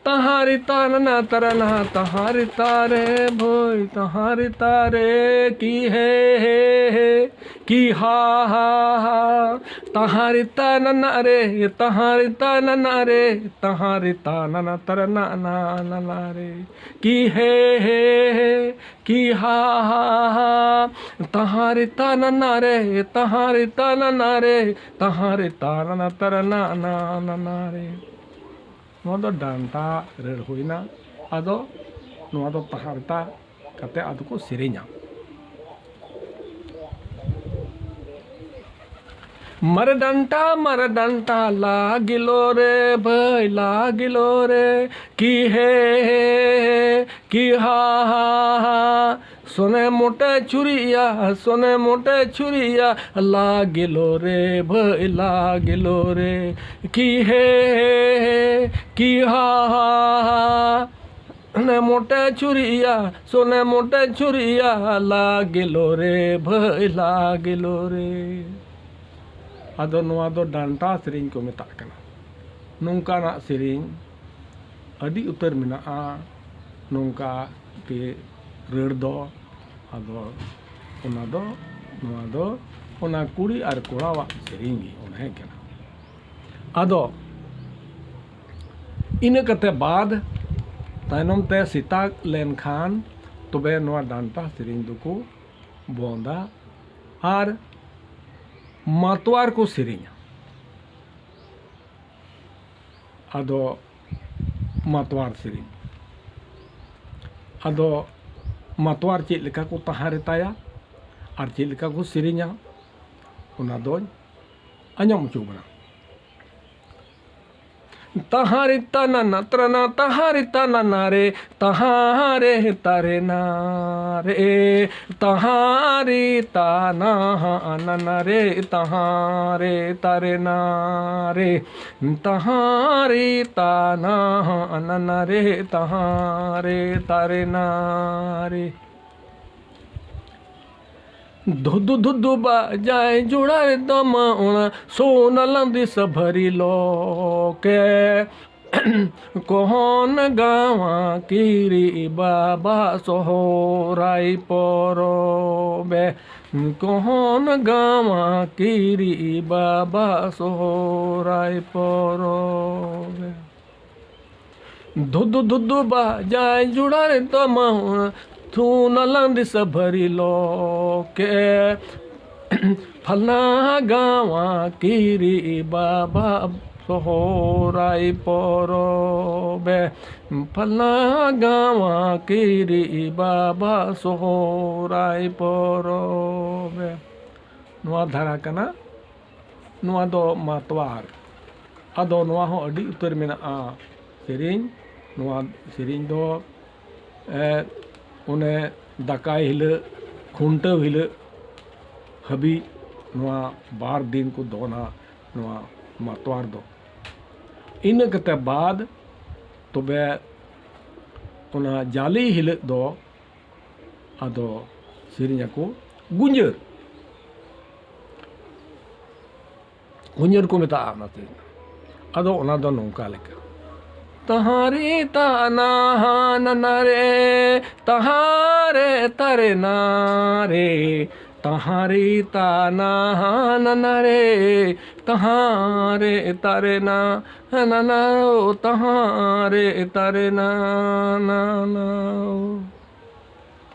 ᱛᱟᱦᱟᱨᱤ ᱛᱟᱨᱟᱱᱟ ᱛᱟᱨᱟᱱᱟ ᱛᱟᱦᱟᱨᱤ ᱛᱟᱨᱮ ᱵᱷᱳᱭ ᱛᱟᱦᱟᱨᱤ ᱛᱟᱨᱮ ᱠᱤ ᱦᱮ ᱦᱮ ᱦᱮ ᱠᱤ ᱦᱟ ᱦᱟ ᱦᱟ Taharita nana re, taharita nana re, taharita nana tara na na nana re. Ki he he he, ki ha ha ha. Taharita nana re, taharita nana re, taharita nana tara na na nana re. ᱱᱚᱣᱟ ᱫᱚ ᱰᱟᱱᱴᱟ ᱨᱟᱹᱲ ᱦᱩᱭᱱᱟ᱾ ᱟᱫᱚ ᱱᱚᱣᱟ ᱫᱚ ᱛᱟᱦᱟᱨᱛᱟ ᱠᱟᱛᱮ ᱟᱫᱚ ᱠᱚ ᱥᱮᱨᱮᱧᱟ᱾ ᱢᱟᱨᱮ ᱰᱟᱱᱴᱟ, ᱢᱟᱨᱮ ᱰᱟᱱᱴᱟ, ᱞᱟᱜᱤᱞᱳ ᱨᱮ ᱵᱷᱟᱹᱭ, ᱞᱟᱜᱤᱞᱳ ᱨᱮ, ᱠᱤ ᱦᱮ ᱦᱮ ᱦᱮ, ᱠᱤ ᱦᱟ ᱦᱟ ᱦᱟ᱾ ᱥᱚᱱᱮ ᱢᱚᱴᱮ ᱪᱷᱩᱨᱤᱭᱟ, ᱥᱚᱱᱮ ᱢᱚᱴᱮ ᱪᱷᱩᱨᱤᱭᱟ, ᱞᱟᱜᱤᱞᱳ ᱨᱮ ᱵᱷᱟᱹᱭ, ᱞᱟᱜᱤᱞᱳ ᱨᱮ, ᱠᱤ ᱦᱮ ᱦᱮ ᱦᱮ, ᱠᱤ ᱦᱟ ᱦᱟ ᱦᱟ᱾ ᱥᱚᱱᱮ ᱢᱚᱴᱮ ᱪᱷᱩᱨᱤᱭᱟ, ᱥᱚᱱᱮ ᱢᱚᱴᱮ ᱪᱷᱩᱨᱤᱭᱟ, ᱞᱟᱜᱤᱞᱳ ᱨᱮ ᱵᱷᱟᱹᱭ, ᱞᱟᱜᱤᱞᱳ ᱨᱮ᱾ ᱟᱫᱚ ᱱᱚᱣᱟ ᱫᱚ ᱰᱟᱱᱴᱟ ᱥᱮᱨᱮᱧ ᱠᱚ ᱢᱮᱛᱟᱜ ᱠᱟᱱᱟ᱾ ᱱᱚᱝᱠᱟᱱᱟᱜ ᱥᱮᱨᱮᱧ ᱟᱹᱰᱤ ᱩᱛᱟᱹᱨ ᱢᱮᱱᱟᱜᱼᱟ, ᱱᱚᱝᱠᱟ ᱜᱮ ᱨᱟᱹᱲ ᱫᱚ᱾ ᱟᱫᱚ ᱚᱱᱟ ᱫᱚ, ᱱᱚᱣᱟ ᱫᱚ ᱚᱱᱟ ᱠᱩᱲᱤ ᱟᱨ ᱠᱚᱲᱟᱣᱟᱜ ᱥᱮᱨᱮᱧ ᱜᱮ ᱚᱱᱟ ᱠᱟᱱᱟ᱾ ᱟᱫᱚ ᱤᱱᱟᱹ ᱠᱟᱛᱮ ᱵᱟᱫ, ᱛᱟᱭᱱᱚᱢ ᱛᱮ ᱥᱮᱛᱟᱜ ᱞᱮᱱᱠᱷᱟᱱ, ᱛᱚᱵᱮ ᱱᱚᱣᱟ ᱰᱟᱱᱴᱟ ᱥᱮᱨᱮᱧ ᱫᱚᱠᱚ ᱵᱚᱱᱫᱟ ᱟᱨ ᱢᱟᱛᱣᱟᱨ ᱠᱚ ᱥᱮᱨᱮᱧᱟ᱾ ᱟᱫᱚ ᱢᱟᱛᱣᱟᱨ ᱥᱮᱨᱮᱧ, ᱟᱫᱚ ᱢᱟᱛᱣᱟᱨ ᱪᱮᱫ ᱞᱮᱠᱟ ᱠᱚ ᱛᱟᱦᱟᱸ ᱨᱮᱛᱟᱭᱟ ᱟᱨ ᱪᱮᱫ ᱞᱮᱠᱟ ᱠᱚ ᱥᱮᱨᱮᱧᱟ, ᱚᱱᱟ ᱫᱚᱧ ᱟᱸᱡᱚᱢ ᱦᱚᱪᱚ ᱵᱚᱱᱟ᱾ ᱛᱟᱦᱟᱸ ᱨᱮ ᱛᱟᱱᱟᱱᱟ ᱛᱨᱟᱱᱟ, ᱛᱟᱦᱟᱸ ᱨᱮ ᱛᱟᱱᱟᱱᱟ ᱨᱮ, ᱛᱟᱦᱟᱸ ᱨᱮ ᱛᱟᱨᱮ ᱱᱟ ᱨᱮ, ᱛᱟᱦᱟᱸ ᱨᱮ ᱛᱟᱱᱟ ᱦᱟ ᱱᱟᱱᱟ ᱨᱮ, ᱛᱟᱦᱟᱸ ᱨᱮ ᱛᱟᱨᱮ ᱱᱟ ᱨᱮ, ᱛᱟᱦᱟᱸ ᱨᱮ ᱛᱟᱱᱟ ᱦᱟ ᱱᱟᱱᱟ ᱨᱮ, ᱛᱟᱦᱟᱸ ᱨᱮ ᱛᱟᱨᱮ ᱱᱟ ᱨᱮ᱾ ᱫᱷᱩᱫᱩ ᱫᱷᱩᱫᱩ ᱵᱟᱡᱟᱭ ᱡᱳᱲᱟ ᱨᱮ ᱫᱟᱢᱟ ᱚᱱᱟ ᱥᱳᱱᱟ ᱞᱟᱸᱫᱮ ᱥᱟᱵᱷᱟᱨᱤ ᱞᱚᱠᱮ᱾ ᱠᱚᱦᱚᱱ ᱜᱟᱶᱟ ᱠᱤᱨᱤ ᱵᱟᱵᱟ ᱥᱚᱦᱚᱨᱟᱭ ᱯᱚᱨᱚᱵᱮ, ᱠᱚᱦᱚᱱ ᱜᱟᱶᱟ ᱠᱤᱨᱤ ᱵᱟᱵᱟ ᱥᱚᱦᱚᱨᱟᱭ ᱯᱚᱨᱚᱵᱮ᱾ ᱫᱷᱩᱫᱩ ᱫᱷᱩᱫᱩ ᱵᱟᱡᱟᱭ ᱡᱩᱲᱟᱨ ᱛᱟᱢᱟ, ᱛᱷᱩᱱᱟ ᱞᱟᱸᱫᱤᱥᱟ ᱵᱷᱟᱹᱨᱤ ᱞᱚᱠᱮ᱾ ᱯᱷᱟᱞᱱᱟ ᱜᱟᱶᱟ ᱠᱤᱨᱤ ᱵᱟᱵᱟ ᱥᱚᱦᱚᱨᱟᱭ ᱯᱚᱨᱚᱵᱮ, ᱯᱷᱟᱞᱱᱟ ᱜᱟᱶᱟ ᱠᱤᱨᱤ ᱵᱟᱵᱟ ᱥᱚᱦᱚᱨᱟᱭ ᱯᱚᱨᱚᱵᱮ᱾ ᱱᱚᱣᱟ ᱫᱷᱟᱨᱟ ᱠᱟᱱᱟ, ᱱᱚᱣᱟ ᱫᱚ ᱢᱟᱛᱣᱟᱨ᱾ ᱟᱫᱚ ᱱᱚᱣᱟ ᱦᱚᱸ ᱟᱹᱰᱤ ᱩᱛᱟᱹᱨ ᱢᱮᱱᱟᱜᱼᱟ ᱥᱮᱨᱮᱧ᱾ ᱱᱚᱣᱟ ᱥᱮᱨᱮᱧ ᱫᱚ, ᱮ, ᱚᱱᱮ ᱫᱟᱠᱟᱭ ᱦᱤᱞᱟᱹᱜ, ᱠᱷᱩᱱᱴᱟᱹᱣ ᱦᱤᱞᱟᱹᱜ ᱦᱟᱹᱵᱤᱡ ᱱᱚᱣᱟ ᱵᱟᱨ ᱫᱤᱱ ᱠᱚ ᱫᱚᱱᱟ ᱱᱚᱣᱟ ᱢᱟᱛᱣᱟᱨ ᱫᱚ᱾ ᱤᱱᱟᱹ ᱠᱟᱛᱮ ᱵᱟᱫ ᱛᱚᱵᱮ ᱚᱱᱟ ᱡᱟᱞᱮ ᱦᱤᱞᱟᱹᱜ ᱫᱚ ᱟᱫᱚ ᱥᱮᱨᱮᱧ ᱟᱠᱚ ᱜᱩᱸᱡᱟᱹᱨ᱾ ᱜᱩᱸᱡᱟᱹᱨ ᱠᱚ ᱢᱮᱛᱟᱜᱼᱟ ᱚᱱᱟᱛᱮ᱾ ᱟᱫᱚ ᱚᱱᱟ ᱫᱚ ᱱᱚᱝᱠᱟ ᱞᱮᱠᱟ᱾ ᱛᱟᱦᱟᱨᱤ ᱛᱟᱱᱟ ᱦᱟᱱᱟᱱᱟ ᱨᱮ, ᱛᱟᱦᱟᱨᱮ ᱛᱟᱨᱮ ᱱᱟ ᱨᱮ, ᱛᱟᱦᱟᱨᱤ ᱛᱟᱱᱟ ᱦᱟᱱᱟᱱᱟ ᱨᱮ, ᱛᱟᱦᱟᱨᱮ ᱛᱟᱨᱮ ᱱᱟ ᱦᱟᱱᱟᱱᱟ ᱨᱮ, ᱛᱟᱦᱟᱨᱮ ᱛᱟᱨᱮ ᱱᱟ ᱱᱟ ᱱᱟ᱾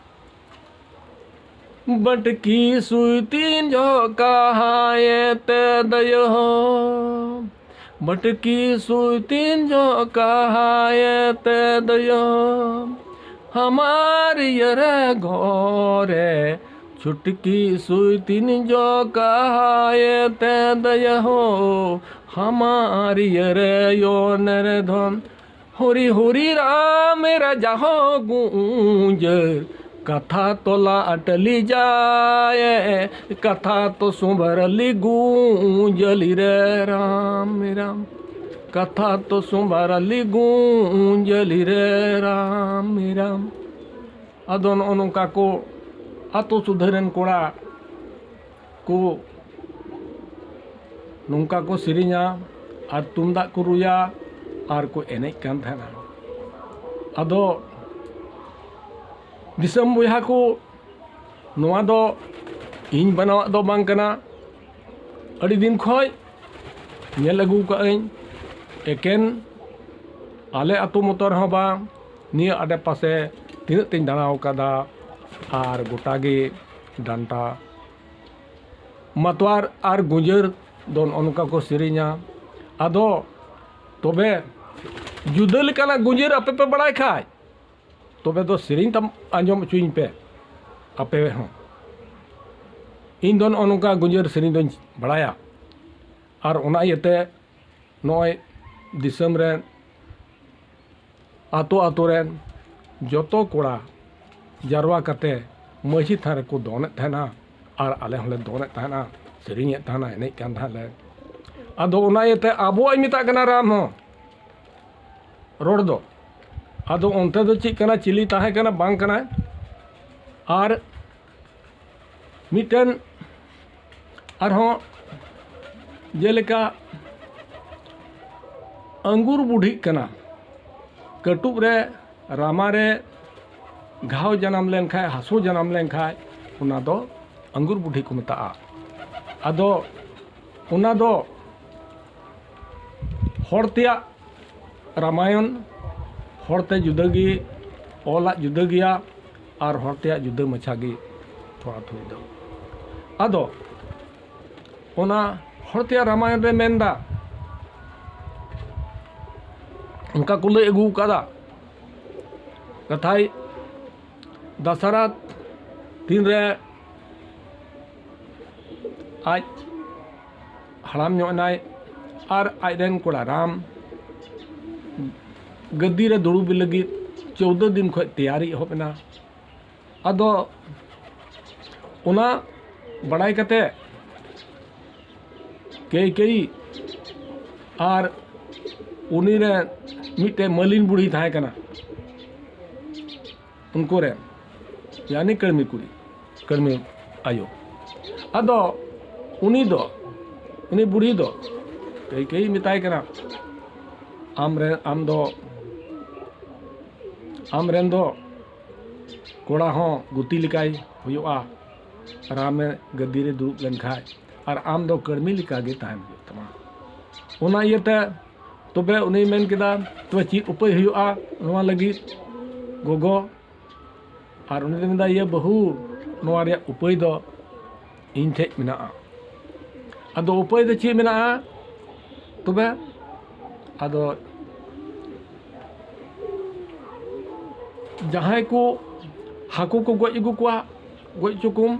ᱵᱟᱹᱴᱠᱤ ᱥᱩᱭ ᱛᱤᱱ ᱡᱚᱦᱚᱜ ᱠᱟᱦᱟᱭᱮ ᱛᱮ ᱫᱟᱭᱚ᱾ ᱵᱟᱹᱴᱠᱤ ᱥᱩᱭ ᱛᱤᱱ ᱡᱚᱦᱚᱜ ᱠᱟᱦᱟᱭᱮ ᱛᱮ ᱫᱟᱭᱚ᱾ ᱦᱟᱢᱟᱨ ᱤᱭᱟᱹ ᱨᱮ ᱜᱷᱚᱨᱮ ᱪᱷᱩᱴᱠᱤ ᱥᱩᱭ ᱛᱤᱱ ᱡᱚᱦᱚᱜ ᱠᱟᱦᱟᱭᱮ ᱛᱮ ᱫᱟᱭᱚ᱾ ᱦᱟᱢᱟᱨ ᱤᱭᱟᱹ ᱨᱮ ᱭᱚᱱ ᱨᱮ ᱫᱷᱚᱱ ᱦᱩᱨᱤ ᱦᱩᱨᱤ ᱨᱟᱢ ᱨᱟᱡᱟ ᱦᱚᱸ ᱜᱩᱸᱡᱟᱹ, ᱠᱟᱛᱷᱟ ᱛᱚᱞᱟ ᱟᱴᱟᱞᱤ ᱡᱟᱭ, ᱠᱟᱛᱷᱟ ᱛᱚ ᱥᱩᱸᱵᱟᱨᱟᱞᱤ ᱜᱩᱸᱡᱟᱹᱞᱤ ᱨᱮ ᱨᱟᱢ ᱨᱟᱢ, ᱠᱟᱛᱷᱟ ᱛᱚ ᱥᱩᱸᱵᱟᱨᱟᱞᱤ ᱜᱩᱸᱡᱟᱹᱞᱤ ᱨᱮ ᱨᱟᱢ ᱨᱟᱢ᱾ ᱟᱫᱚ ᱱᱚᱜᱼᱚ ᱱᱚᱝᱠᱟ ᱠᱚ ᱟᱛᱳ ᱥᱩᱫᱷᱟᱹᱨ ᱨᱮᱱ ᱠᱚᱲᱟ ᱠᱚ ᱱᱚᱝᱠᱟ ᱠᱚ ᱥᱮᱨᱮᱧᱟ ᱟᱨ ᱛᱩᱢᱫᱟᱜ ᱠᱚ ᱨᱩᱭᱟ᱾ ᱟᱨ ᱠᱚ ᱮᱱᱮᱡ ᱠᱟᱱ ᱛᱟᱦᱮᱱᱟ᱾ ᱟᱫᱚ ᱫᱤᱥᱚᱢ ᱵᱚᱭᱦᱟ ᱠᱚ, ᱱᱚᱣᱟ ᱫᱚ ᱤᱧ ᱵᱮᱱᱟᱣᱟᱜ ᱫᱚ ᱵᱟᱝ ᱠᱟᱱᱟ᱾ ᱟᱹᱰᱤ ᱫᱤᱱ ᱠᱷᱚᱱ ᱧᱮᱞ ᱟᱹᱜᱩ ᱠᱟᱜ ᱟᱹᱧ, ᱮᱠᱮᱱ ᱟᱞᱮ ᱟᱹᱛᱩ ᱢᱚᱛᱚ ᱨᱮᱦᱚᱸ ᱵᱟᱝ, ᱱᱤᱭᱟᱹ ᱟᱰᱮ ᱯᱟᱥᱮ ᱛᱤᱱᱟᱹᱜ ᱛᱤᱧ ᱫᱟᱬᱟ ᱟᱠᱟᱫᱟ, ᱟᱨ ᱜᱚᱴᱟ ᱜᱮ ᱰᱟᱱᱴᱟ, ᱢᱟᱛᱣᱟᱨ ᱟᱨ ᱜᱩᱸᱡᱟᱹᱨ ᱫᱚ ᱱᱚᱜᱼᱚ ᱱᱚᱝᱠᱟ ᱠᱚ ᱥᱮᱨᱮᱧᱟ᱾ ᱟᱫᱚ ᱛᱚᱵᱮ ᱡᱩᱫᱟᱹ ᱞᱮᱠᱟᱱᱟᱜ ᱜᱩᱸᱡᱟᱹᱨ ᱟᱯᱮ ᱯᱮ ᱵᱟᱲᱟᱭ ᱠᱷᱟᱡ, ᱛᱚᱵᱮ ᱫᱚ ᱥᱮᱨᱮᱧ ᱛᱟᱢ ᱟᱸᱡᱚᱢ ᱦᱚᱪᱚᱧ ᱯᱮ ᱟᱯᱮ ᱦᱚᱸ᱾ ᱤᱧ ᱫᱚ ᱱᱚᱜᱼᱚ ᱱᱚᱝᱠᱟ ᱜᱩᱸᱡᱟᱹᱨ ᱥᱮᱨᱮᱧ ᱫᱚᱧ ᱵᱟᱲᱟᱭᱟ᱾ ᱟᱨ ᱚᱱᱟ ᱤᱭᱟᱹᱛᱮ ᱱᱚᱜᱼᱚᱭ ᱫᱤᱥᱚᱢ ᱨᱮᱱ, ᱟᱛᱳ ᱟᱛᱳ ᱨᱮᱱ ᱡᱚᱛᱚ ᱠᱚᱲᱟ ᱡᱟᱨᱣᱟ ᱠᱟᱛᱮ ᱢᱟᱹᱡᱷᱤ ᱛᱷᱟᱱ ᱨᱮᱠᱚ ᱫᱚᱱᱮᱫ ᱛᱟᱦᱮᱱᱟ, ᱟᱨ ᱟᱞᱮ ᱦᱚᱸᱞᱮ ᱫᱚᱱᱮᱫ ᱛᱟᱦᱮᱱᱟ, ᱥᱮᱨᱮᱧᱮᱫ ᱛᱟᱦᱮᱱᱟ, ᱮᱱᱮᱡ ᱠᱟᱱ ᱛᱟᱦᱮᱸᱫ ᱞᱮ᱾ ᱟᱫᱚ ᱚᱱᱟ ᱤᱭᱟᱹᱛᱮ ᱟᱵᱚᱣᱟᱜ ᱤᱧ ᱢᱮᱛᱟᱜ ᱠᱟᱱᱟ ᱨᱟᱢ ᱦᱚᱸ, ᱨᱚᱲ ᱫᱚ᱾ ᱟᱫᱚ ᱚᱱᱛᱮ ᱫᱚ ᱪᱮᱫ ᱠᱟᱱᱟ, ᱪᱤᱞᱤ ᱛᱟᱦᱮᱸ ᱠᱟᱱᱟ, ᱵᱟᱝ ᱠᱟᱱᱟᱭ? ᱟᱨ ᱢᱤᱫᱴᱮᱱ ᱟᱨᱦᱚᱸ ᱡᱮᱞᱮᱠᱟ ᱟᱝᱜᱩᱨ ᱵᱩᱰᱷᱤᱜ ᱠᱟᱱᱟ, ᱠᱟᱹᱴᱩᱵ ᱨᱮ, ᱨᱟᱢᱟ ᱨᱮ ᱜᱷᱟᱣ ᱡᱟᱱᱟᱢ ᱞᱮᱱᱠᱷᱟᱡ, ᱦᱟᱹᱥᱩ ᱡᱟᱱᱟᱢ ᱞᱮᱱᱠᱷᱟᱡ, ᱚᱱᱟ ᱫᱚ ᱟᱝᱜᱩᱨ ᱵᱩᱰᱷᱤ ᱠᱚ ᱢᱮᱛᱟᱜᱼᱟ᱾ ᱟᱫᱚ ᱚᱱᱟ ᱫᱚ ᱦᱚᱲ ᱛᱮᱭᱟᱜ ᱨᱟᱢᱟᱭᱚᱱ ᱦᱚᱲᱛᱮ ᱡᱩᱫᱟᱹ ᱜᱮ ᱚᱞᱟᱜ ᱡᱩᱫᱟᱹ ᱜᱮᱭᱟ, ᱟᱨ ᱦᱚᱲ ᱛᱮᱭᱟᱜ ᱡᱩᱫᱟᱹ ᱢᱟᱪᱷᱟ ᱜᱮ ᱛᱷᱚᱲᱟ ᱛᱷᱩᱲᱤ ᱫᱚ᱾ ᱟᱫᱚ ᱚᱱᱟ ᱦᱚᱲ ᱛᱮᱭᱟᱜ ᱨᱟᱢᱟᱭᱚᱱ ᱨᱮ ᱢᱮᱱᱫᱟ, ᱚᱱᱠᱟ ᱠᱚ ᱞᱟᱹᱭ ᱟᱹᱜᱩ ᱠᱟᱫᱟ ᱠᱟᱛᱷᱟᱭ, ᱫᱟᱥᱟᱨᱟᱛ ᱛᱤᱱᱨᱮ ᱟᱡ ᱦᱟᱲᱟᱢ ᱧᱚᱜ ᱮᱱᱟᱭ ᱟᱨ ᱟᱡ ᱨᱮᱱ ᱠᱚᱲᱟ ᱨᱟᱢ ᱜᱟᱹᱫᱤ ᱨᱮ ᱫᱩᱲᱩᱵ ᱞᱟᱹᱜᱤᱫ ᱪᱳᱣᱫᱟᱹ ᱫᱤᱱ ᱠᱷᱚᱱ ᱛᱮᱭᱟᱨᱤ ᱮᱦᱚᱵ ᱮᱱᱟ᱾ ᱟᱫᱚ ᱚᱱᱟ ᱵᱟᱲᱟᱭ ᱠᱟᱛᱮ ᱠᱮᱭᱠᱮᱭᱤ ᱟᱨ ᱩᱱᱤ ᱨᱮᱱ ᱢᱤᱫᱴᱮᱱ ᱢᱟᱹᱞᱤᱱ ᱵᱩᱲᱦᱤ ᱛᱟᱦᱮᱸ ᱠᱟᱱᱟ, ᱩᱱᱠᱩ ᱨᱮᱱ, ᱭᱟᱱᱤ ᱠᱟᱹᱲᱢᱤ ᱠᱩᱲᱤ, ᱠᱟᱹᱲᱢᱤ ᱟᱭᱳ᱾ ᱟᱫᱚ ᱩᱱᱤ ᱫᱚ, ᱩᱱᱤ ᱵᱩᱲᱦᱤ ᱫᱚ ᱠᱮᱭᱠᱮᱭᱤ ᱢᱮᱛᱟᱭ ᱠᱟᱱᱟ, ᱟᱢ ᱨᱮ ᱟᱢ ᱫᱚ ᱟᱢ ᱨᱮᱱ ᱫᱚ ᱠᱚᱲᱟ ᱦᱚᱸ ᱜᱩᱛᱤ ᱞᱮᱠᱟᱭ ᱦᱩᱭᱩᱜᱼᱟ, ᱨᱟᱢᱮ ᱜᱟᱹᱫᱤ ᱨᱮ ᱫᱩᱲᱩᱵ ᱞᱮᱱᱠᱷᱟᱡ, ᱟᱨ ᱟᱢ ᱫᱚ ᱠᱟᱹᱲᱢᱤ ᱞᱮᱠᱟᱜᱮ ᱛᱟᱦᱮᱱ ᱦᱩᱭᱩᱜ ᱛᱟᱢᱟ᱾ ᱚᱱᱟ ᱤᱭᱟᱹᱛᱮ ᱛᱚᱵᱮ ᱩᱱᱤᱭ ᱢᱮᱱ ᱠᱮᱫᱟ, ᱛᱚᱵᱮ ᱪᱮᱫ ᱩᱯᱟᱹᱭ ᱦᱩᱭᱩᱜᱼᱟ ᱱᱚᱣᱟ ᱞᱟᱹᱜᱤᱫ ᱜᱚᱜᱚ? ᱟᱨ ᱩᱱᱤ ᱫᱚ ᱢᱮᱱᱫᱟ, ᱤᱭᱟᱹ ᱵᱟᱹᱦᱩ, ᱱᱚᱣᱟ ᱨᱮᱭᱟᱜ ᱩᱯᱟᱹᱭ ᱫᱚ ᱤᱧ ᱴᱷᱮᱡ ᱢᱮᱱᱟᱜᱼᱟ᱾ ᱟᱫᱚ ᱩᱯᱟᱹᱭ ᱫᱚ ᱪᱮᱫ ᱢᱮᱱᱟᱜᱼᱟ? ᱛᱚᱵᱮ ᱟᱫᱚ ᱡᱟᱦᱟᱸᱭ ᱠᱚ ᱦᱟᱹᱠᱩ ᱠᱚ ᱜᱚᱡ ᱟᱹᱜᱩ ᱠᱚᱣᱟ, ᱜᱚᱡ ᱦᱚᱪᱚ ᱠᱚᱢ,